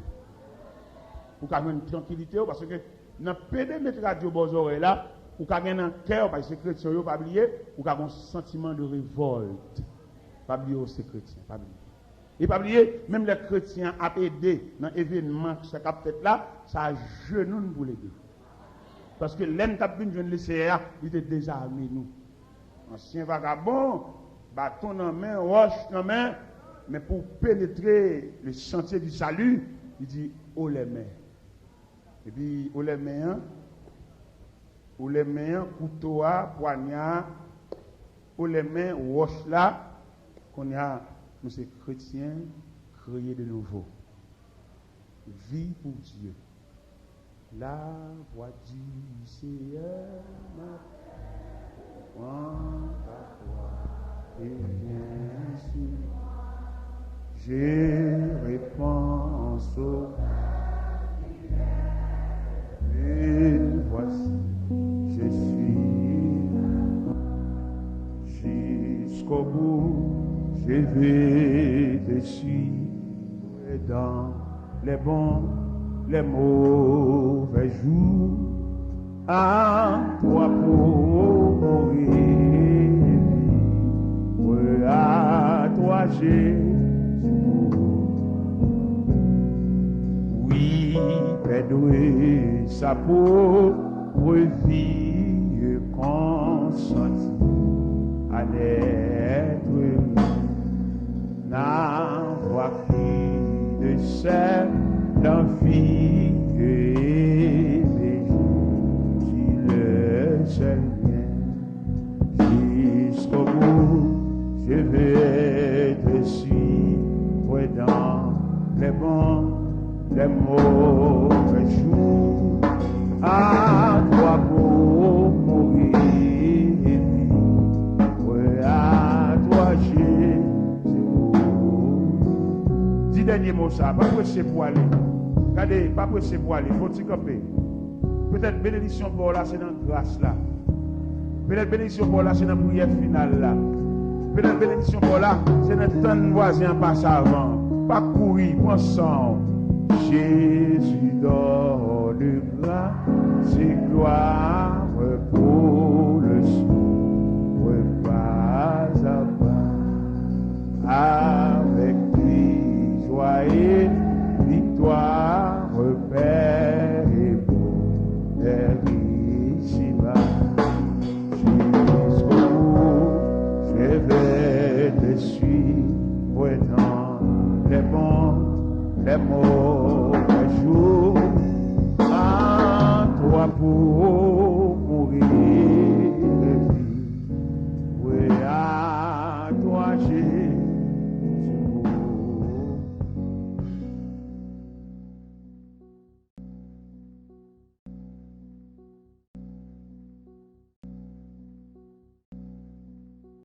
Pou w ka jwenn trankilite w, paske nan pede met radyo bò zòrèy la, ou ka gen nan kè w, paske se kretyen yo, pa bliye, ou ka gen yon santiman de revòlt. Pa bliye w se kretyen, pa bliye. E pa bliye, menm lè kretyen an ap ede nan evènman sa k ap fèt la, se a jenou n pou l ede. Paske lè n t ap vin jwenn Leseyè a, li te dezame nou. Ansyen vagabon, baton nan men, wòch nan men, men pou penetre le chantier du salut, li di, Haut les mains. Epi, haut les mains an, haut les mains an, kouto a, pwanya a, haut les mains, wòch la, kounye a, nou se kretyen, kreye de nouvo. Vi pou Dye. La voix du Seigneur m'appelle, prends ta croix et viens suivre. Je réponds au appel, voici, je suis jusqu'au bout, je vais te suivre dans les bons, les mauvais jours. À toi pour mourir, libre à toi, Jésus. Oui, perdre sa propre vie consentie à n'être n'avoir pris de celle d'envie et de joie, le seul bien. Jusqu'au bout, je vais te suivre dans les bons, les mauvais jours. À toi pour mourir, à toi Jésus. Di dènye mo sa, pa prese pou ale. Gade, pa prese pou ale, fò ti kanpe. Petèt benediksyon pa w la se nan gras la. Petèt benediksyon pa w la se nan priyè final la. Petèt benediksyon pa w la se nan tann vwazen an pase avan. Pa kouri, pran san w. Jésus donne grâce et gloire pour le suivre pas à pas. Avec lui, joie et victoire, paix et bonheur ici-bas. Jusqu'au bout, je vais te suivre dans les bons, les mauvais jours. À toi pour mourir.